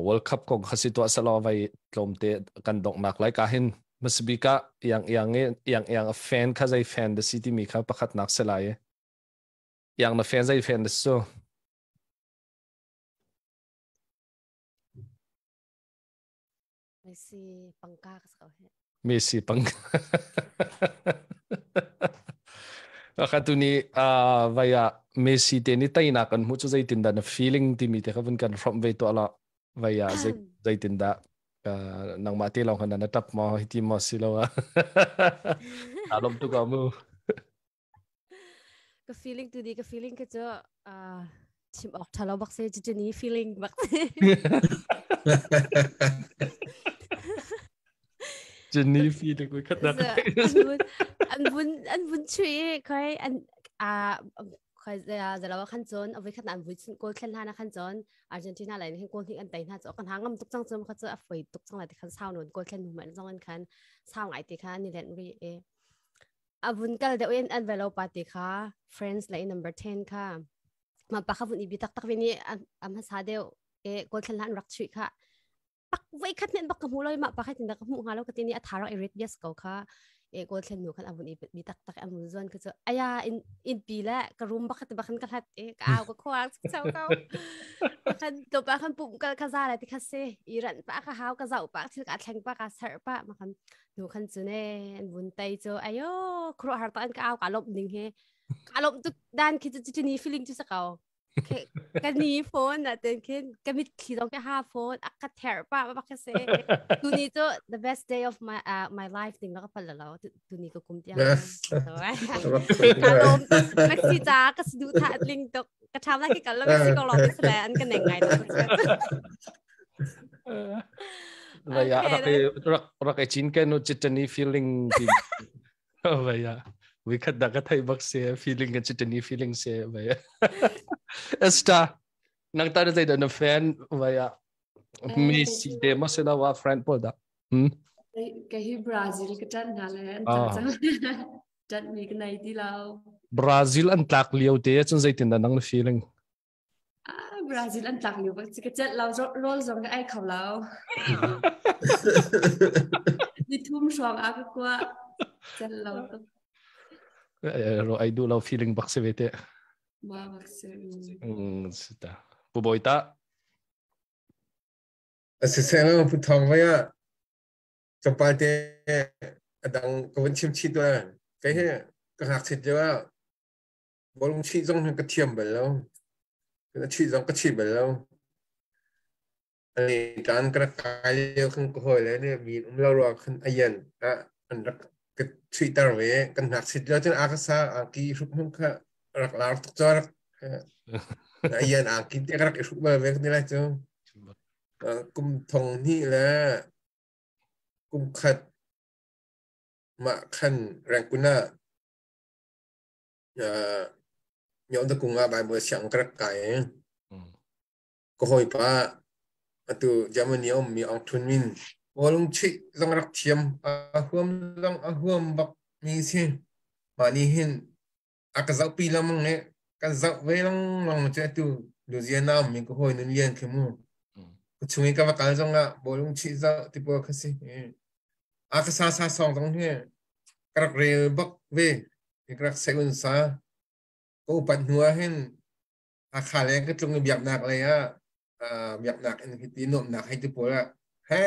World Cup kong kha si tuah selaw vai tlawmte kan donghnak lai ka hin Masabika yang yang yang yang a fan kha zei fan da si timi kha pakhat nak se lai. Yang na fan zei fan da su.
Messi pangka ka sa he.
Messi pangka. Ka tu ni vaya Messi te ni tainak kan hmu chu zeitin dah na feeling timi te kha vun kan hrom ve to la vaya zeitin dah nangmah te lawng khan na tap maw hiti maw si lo a alom tu ka mu.
Ka feeling tu di ka feeling ka chu chim awk tha lo bak se chu ni feeling bak se.
Jenny feeling we khat na.
An vun an vun chui khoi an a khoi zalawa khan chon avoi khat an vui chun kol thlen hna khan chon Argentina lai hin kol hi an tai hna cho kan hangam tuk chang chum kha chu a foi tuk chang lai te khan sau non kol thlen hu man zong an khan sau ngai te kha ni len ri e a vun kal deuh in an velo pa te kha friends lai number 10 kha ma pa kha vun ibi tak tak ve ni am ha sa deuh e kol thlen han rak chui kha pak voi khat men bak ka hmu loi ma pakhat in da ka hmu nga lo ka ti ni a thara i ret bias ko kha e gol thlen nu khan avun i bi tak tak amun zon ka chu aya in in pi la ka room bakhat bakhan ka hlat e ka aw ka khwang chau kau khan to pa khan pum ka ka za la ti kha se i ran pa ka haw ka zau pa thil ka thleng pa ka sar pa ma khan nu khan chu ne an vun tai chu ayo khro har ta an ka aw ka lop ning he ka lop tu dan khi chu chu ni feeling chu sa kau Ka ni phone na ten khin ka mit thli dong ka ha phone a ka ther pa ba ka se tu ni chu the best day of my my life ding la ka pal lo tu ni ka kum tiang ka lom Maxi cha ka du tha ling tok ka tham la ki kal lo Maxi ko lo ka le an ka neng ngai to.
Vaya rak rak rak e chin ke nu chitani feeling ti. Vaya we khat da ka thai bak se feeling ka chitani feeling se vaya. Esta nang ta zai da na fan vaya Messi te ma se la wa friend pol da.
Ka hi Brazil ka tan na le an ta chang. Tan mi ka nei ti lo.
Brazil an tlak liao te chun zeitin da nang na feeling?
Ah, Brazil an tlak lio bak ka chat lo rol zong ka ai kho lo. Ni thum hrawng a ka kwa chat lo tuk.
Ro ai du lo feeling bak se ve te.
Ma bak se.
Ta. Pu boy ta.
Asiseng pu thong vai a tlawmpal te adang ka vun chim chih tuah. Kei he ka ngakchit lio ah Bawlung chih zong hi ka thiam bal lo. Ka chih zong ka chih bal lo. Ani taan ka rak kai lio khan ka hawi le nih mi um lo ruang khan ayan ah an rak ka chuihter ve. Kan ngakchit lio cun a ka sa angki hruk hmang kha rak lar tuk caw rak ayan angki te ka rak i hruk bal ve ka ti lai cu. Kum thong hnih le kum khat mah khan Rangoon ah Myohtakung ah Baibal siang ka rak kai i ka hawipa atu Germany a ummi Aung Htun Min bawlung chuih zong rak thiam a huam zong a huam bak mi si. Mah nih hin a ka zohpi lengmang i kan zoh ve lengmang cu atu Louisiana ummi ka hawi Nun Lian khi mu. Ka chung i ka va kal zong ah bawlung chuih zoh ti pawl kha si. A ka sa sa song zong hi ka rak rel bak ve. Ka rak seun sa. Ka upat hnu ah hin Hakha le ka tlung i biaknak lei ah biaknak in hiti nuamhnak hei ti pawl ah he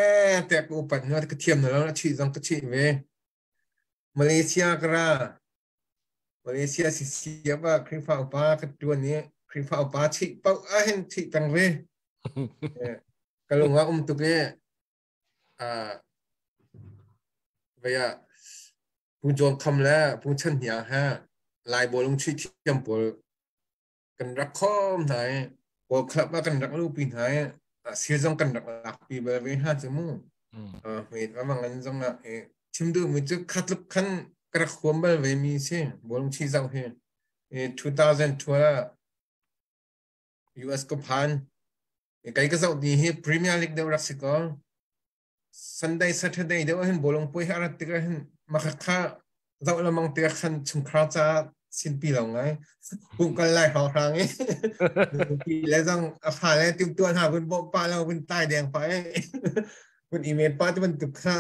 te ka upat hnu ah ka thiam na lo na chih zong ka chih ve. Malaysia ka ra. Malaysia CCF ah Khrihfa upa ka tuan i Khrihfa upa chih paoh ah hin chih peng ve. Ka lung ah um tuk i vei ah Pu John Kham le Pu Chan Hniang he Lai bawlung chuih thiam pawl kan rak khawm hna i Kawl club ah kan rak luhpi hna i sil zong kan rak lakpi bal ve hna cu mu. Hmet amang an zong ah chim duhmi cu kha tluk khan ka rak huam bal ve mi si bawlung chuih zoh hi. 2012 ah US ka phan. Kai ka zoh ni hi Premier League deuh rak si ko. Sunday Saturday deuh hin bawlung puai hi a rat tikah hin makhakha zoh lamang tikah khan chungkhar ca sinpi lo ngai. Pung kal lai hrawng hrang i pi le zong a fa le timtuah hna vun bawmh pah lo vun tai deng pah i. Vun email pa ti bantuk kha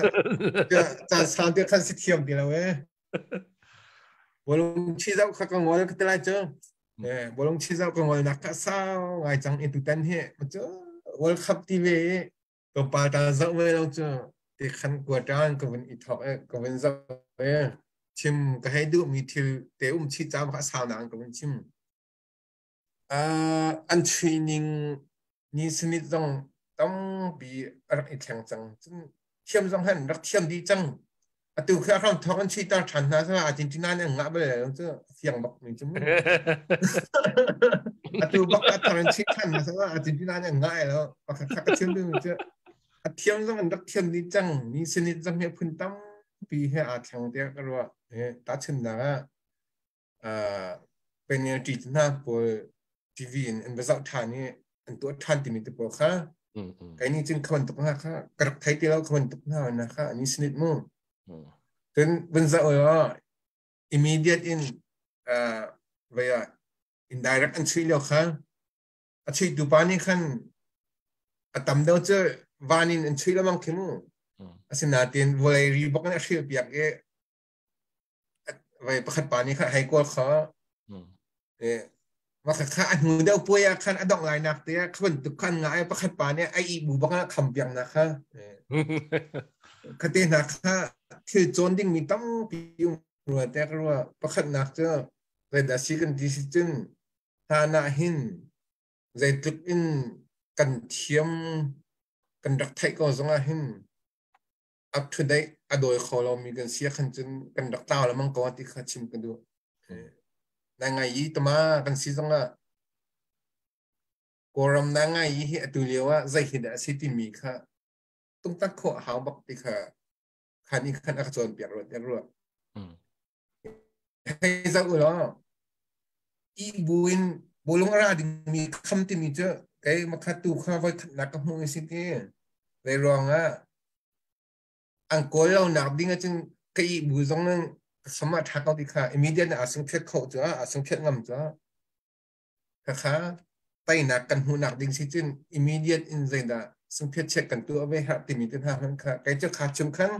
caan sau te khan si thiam ti lo e. Bawlung chi zau kha ka ngol ka ti lai cu. Eh, bawlung chi zau ka ngol nak kha sau ngai cang i tutan hi cu World Cup ti ve i tlawmpal ta zoh ve lo cu ti khan kuaṭan ka vun i thawk i ka vun zoh i chim ka hei duh mi thil te um chi cam kha sau nak ka vun chim. An training ni sanit zong tampi a rak i thleng cang. Cun thiam zong han rak thiam dih cang. Atu khi a hram thawk an chuihter ṭhan hna sa Argentina nih an ngah bal lo cu fiang bak mi cu mu. Atu bak a thar an chuih ṭhan hna sa Argentina nih an ngah lo. Pakhat kha ka chim ding cu a thiam zong an rak thiam dih cang. Ni sanit zong hi phun tampi he aa thleng tiah ka ruah. Tahchunhnak ah penalty hna pawl TV in an va zoh ṭhan i an tuah ṭhan timi te pawl kha kai nih cun khawan tuk hna kha ka rak thei ti lo khawan tuk hna na kha ani sinit mu. Cun vun zoh law immediate in vei ah indirect an chuih lio kha a chuihtu pa nih khan a tam deuh cu van in an chuih lamang khi mu. Asinain vawlei ri bak in a hril piak i vai pakhat pa nih khan hei kawl kha ma kha kha a hnu deuh puai ah khan a dongh lai nak te ah kha bantuk khan nga ai pakhat pa nih a i bu bak ah kham piak na kha khate hna kha thil cawn ding mi tampi um rua te ka rua. Pakhat nak cu zeidah si kan ti si cun hlan ah hin zeitluk in kan thiam kan rak theih ko zong ah hin up to date a dawi kho lomi kan si khan cun kan rak tlau lemang ko ti kha chim ka duh. Nai ngai i tama kan si zong ah Kawlram na ngai i hi atu lio ah zei hi dah a si timi kha tungtak khawh a hau bak ti kha khan i khan a ka cawnpiak ruat ya ruah. Hei zoh u law i buin bawlung a ra dingmi kham timi cu kei makhat tu kha voi khatnak ka hmuh i si ti. Zei ruang ah an kawl lo nak ding ahcun ka ih bu zong in ka sam ah ṭha ko ti kha immediate na asung phiat kho cu asung phiat ngam cu kha teinak kan hmuhnak ding si cun immediate in zeidah sungphiat check kan tuah ve ha timi te hna hman kha kei cu kha chung khan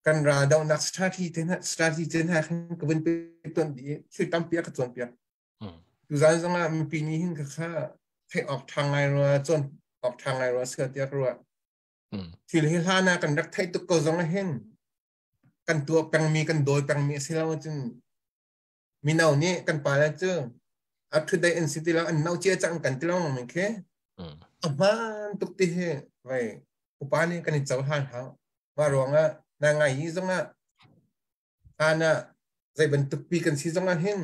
kan ra dohnak strategy te hna strategy te hna khan ka vun pe ton di thil tampi a ka cawn piak. Tuzan zong ah mipi nih hin kha theih awk ṭha ngai rua, cawn awk ṭha ngai rua sia tiah ka ruah. Thil hi hlan ah kan rak theih tuk ko zong ah hin kan tuah pengmi, kan dawi pengmi a si lo ahcun mino nih kan pale cu up to date an si ti lo, an no cia cang kan ti lo men khi a hmaan tuk ti hi vai upa nih kan i cohlan hau. Mah ruangah na ngai yi zongah hlan ah zei bantuk pi kan si zongah hin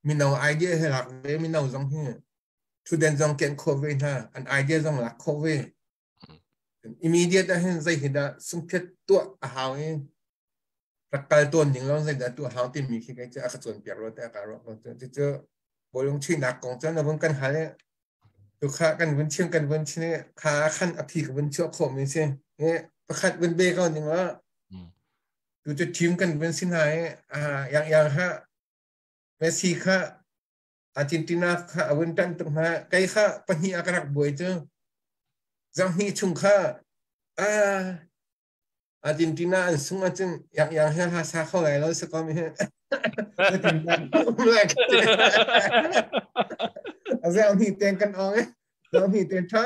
mino idea he lak ve, mino zong hi thuden zong ken khawh ve hna, an idea zong lak khawh ve. Immediate ah hin zei hi dah sungphiat tuah a hau i rak kal tawn ning lo zei dah tuah hau timi khi kai cu a ka cawnpiak ro te a ka ruah ko. Cu cu bawlung chuihnak kong cu na vun kan hal i tu kha kan vun chim kan vun chim i kha khan a phi ka vun chuah khawh mi si i pakhat vun be ko ning la tu cu team kan vun si hna i yang yang ha Messi kha Argentina kha a vun ṭan tuk hna. Kei kha pahnih ah ka rak buai cu. Zanghnih chung kha Argentina an sung ahcun yang yang he ha sa kho lai lo si ko mi hi. A zanghnih ten kan ong i zanghnih ten ṭha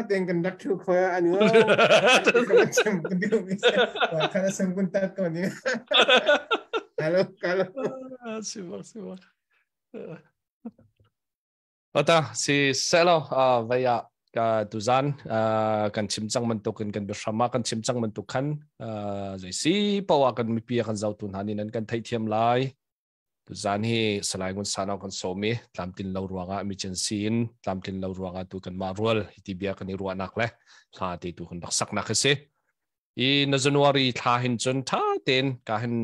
ten kan rak ṭhu kho an u. Kan chim kan duh mi si. Kha sung kun tat ko ni. Halo, halo.
Simak, simak. Ata si selo vei ah ka tuzan kan chim cang bantuk in kan biahram ah kan chim cang bantuk khan zei si poah kan mipi kan zotu hna nih nan kan theihthiam lai. Tuzan hi Salai Ngun Sanau kan sawm i tlamtlin lo ruangah emergency in tlamtlin lo ruangah tu kan mah rual hiti bia kan i ruahnak le hla te tu kan rak saknak hi si. I na January thla hin cun ṭha tein ka hin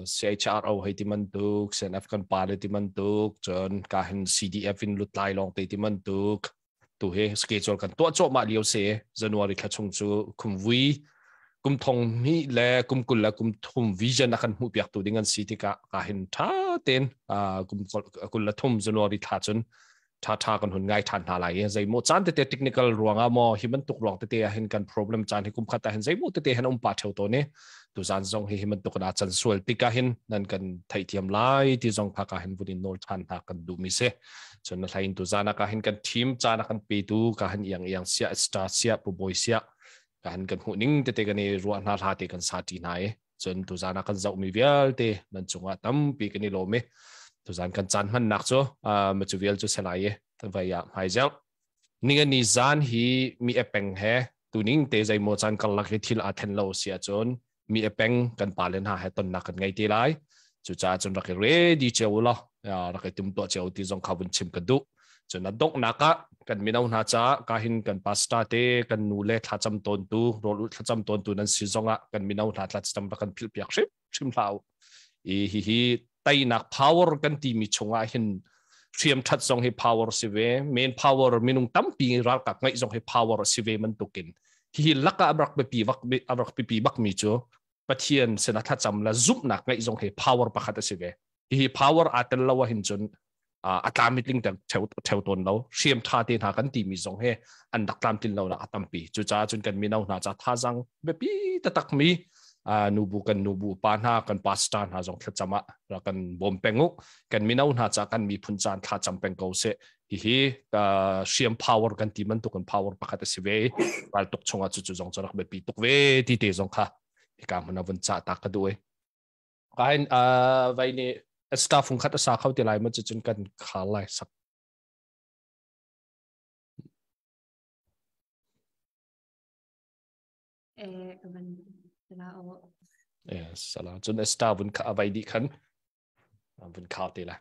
CHRO hei ti bantuk, CNF kan pa le ti bantuk, cun ka hin CDF in lutlai lawng te ti bantuk, tu hi schedule kan tuah cuahmah lio si. January thla chung cu kumvui kum thong hnih le kum 20 le kum 30 vision a kan hmuh piak tu ding an si tikah ka hin ṭha tein kum 23 January thla cun. Tha tha kan hun ngai than hna lai i zeimaw caan tete technical ruangah maw hi bantuk ruang tete ah hin kan problem caan hi kum khat ah hin zeimaw tete hin um pa theu to ni tu zan zong hi hi bantuk na chan sual tikah hin nan kan theithiam lai ti zong kha ka hin vun in nawl than hna kan duh mi si. Cun na hlain tu zan ka hin kan team caan kan pe tu ka hin iang iang sia star sia pu boy sia ka hin kan hmuh ning tete kan i ruah hna hla te kan sa ti hna i cun tuzan ah kan zohmi vialte nan cungah tampi kan i lawm i tuzan kan caan hmannak cu ma cu vial cu selai i vai ah hmai zel ninga ni zan hi mi epeng he tuning te zeimaw caan karlak hi thil aa then lo si ahcun mi epeng kan pa le hna he tonnak kan ngei te lai. Cucaah cun rak i ready cio law rak i tum tuah cio ti zong kha vun chim ka duh. Cun a donghnak ah kan mino hna caah ka hin kan pastor te kan nu le thlacam tawntu rawl ulh thlacam tawntu nan si zongah kan mino hna thlacam rak kan philh piak hrim hrim hlah u. I hihi teinak power kan timi chungah hin hriam that zong hi power si ve, main power minung tampi ralkap ngeih zong hi power si ve bantukin hihi laka rak biapi bak rak biapi bak mi cu Pathian sin a thlacam le zumhnak ngeih zong hi power pakhat a si ve. Hihi power aa tel lo ahhin cun a tlamitling ter theu tawn lo. Hriam tha te hna kan timi zong hi an rak tlamtlin lo nak a tampi. Cucaah cun kan mino hna ca thazang biapi taktak mi nubu kan nubu pa hna kan pastor hna zong thlacam ah rak kan bawm peng u. Kan mino hna ca kan miphun caan thlacam peng ko seh. Hihi hriam power kan ti bantuk in power pakhat a si ve. Raltuk chungah cucu zong cu rak biapi tuk ve ti te zong kha hika hmun ah vun cah ta ka duh i kain vai nih staff fung khat a sa kho ti lai ma cucun kan khar lai sak.
Eh van la o.
Eh sala cun staff vun kha vai di khan vun khar te lai.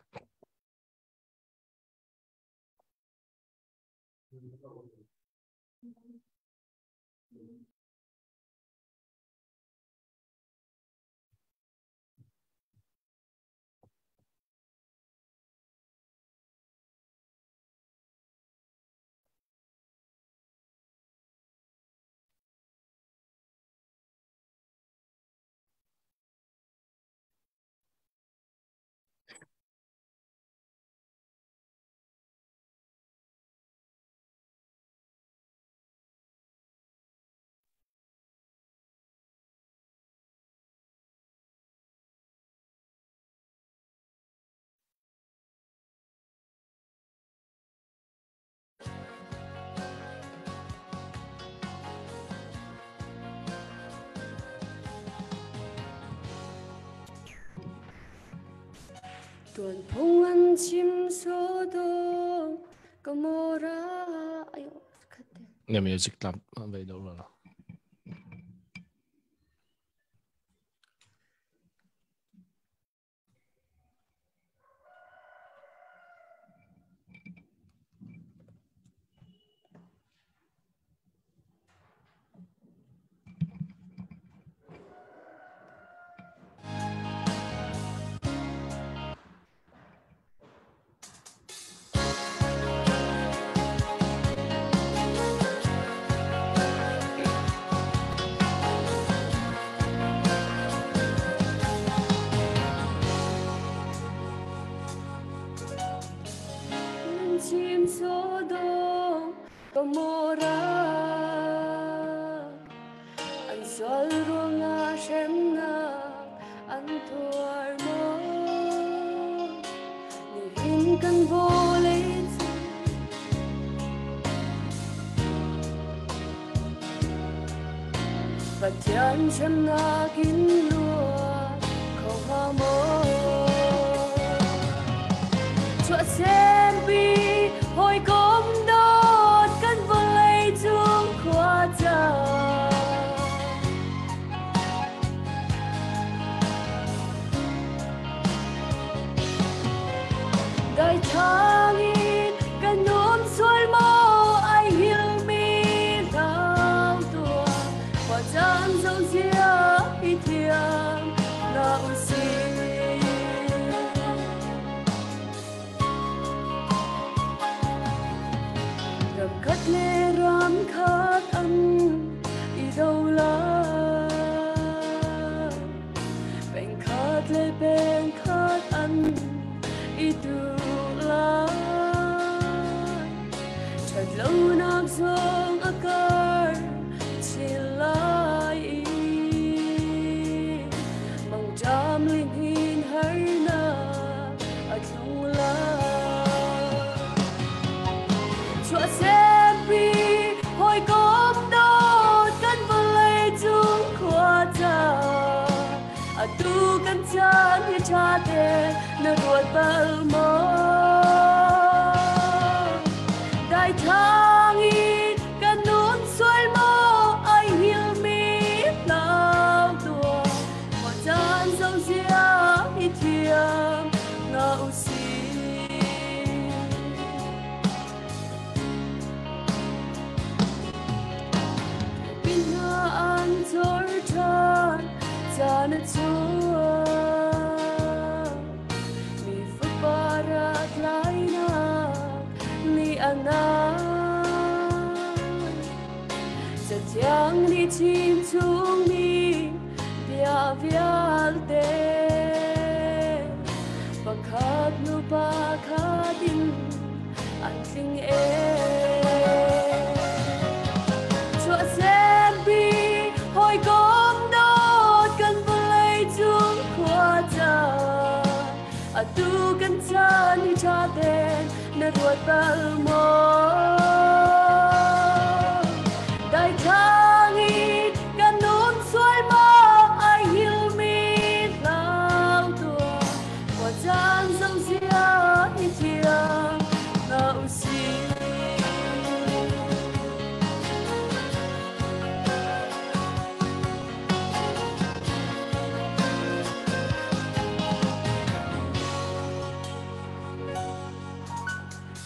Tuanphung an chim sodom Gomorrah ayo khat.
Ne music tlam ve do la.
Nan chim sodom Gomorrah an sual ruangah hremnak an tuar maw? Nihin kan vawlei cu Pathian hremnak in luat kho hnga maw? Chuahsempi hawikom dawt kan vawlei cung khua ca. Daithlang in kan um sual maw ai hilmi hlau tuah khua caan zohzia hi thiam na usih. Ruat bal maw? Dai thang in kan nun sual maw ai hil mi hlau tua Khua caan zo zia hi thiam nga u si. Pina an chor than caan a chuak mi fapa rat lai nak ni a nai Cathiang nih chim chungmi bia vialte pakhat nu pakhat in an tling ee. Chuahsempi hawikom dawt kan vawlei cung khua ca atu kan chan hi ṭha ten na ruat bal maw? Daithlang in kan um sual maw ai hilmi hlau tuah khua caan zohzia hi thiam hna usih.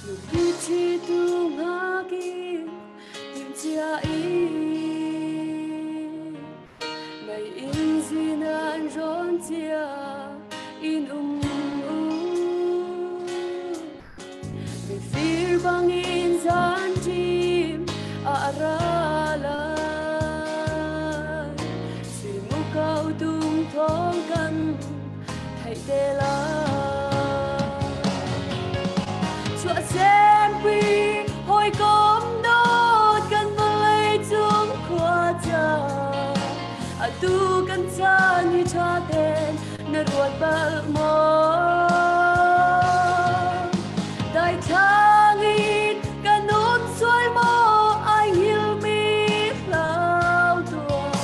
Nupi ṭhitu ngak in timhcia in mei in zin an rawn cia in um u. Mifir bangin zan ṭim a ra lai. Suimukau tum thawng kan theih te lai. Chuahsempi hawikom dawt kan vawlei cung khua ca atu kan caan hi ṭha ten na ruat bal maw? Daithlang in kan um sual maw ai hngilmi hlau tuah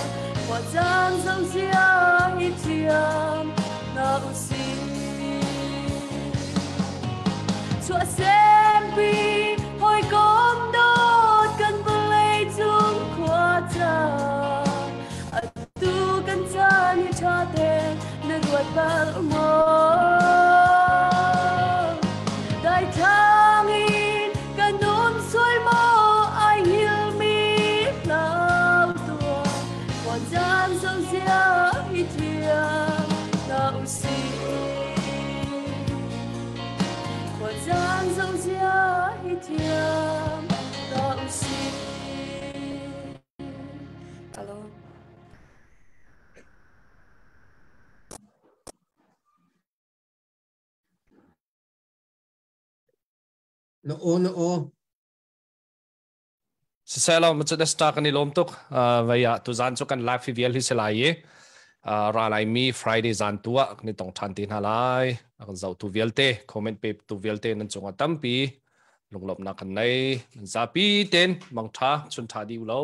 khua caan zohzia hi thiam hna usih. Chuahsempi hawikom dawt kan vawlei cung khua ca atu kan caan hi ṭha ten na ruat bal maw? Daithlang in kan um sual maw ai hngilmi hlau tuah khua caan zohzia hi thiam hna usih. Khua caan zohzia hi thiam hna usih. Hello.
Na aw na aw.
Siseh ma cu star kan i lawm tuk. Vai ah tuzan cu kan live hi vial hi si lai i ra lai mi Friday zan tu ah kan i tong ṭhan te hna lai. A kan zohtu vialte, comment pe tu vialte nan cungah tampi lunglawmhnak kan nei. Nan zapi ten mangṭha chun ṭha dih u lo.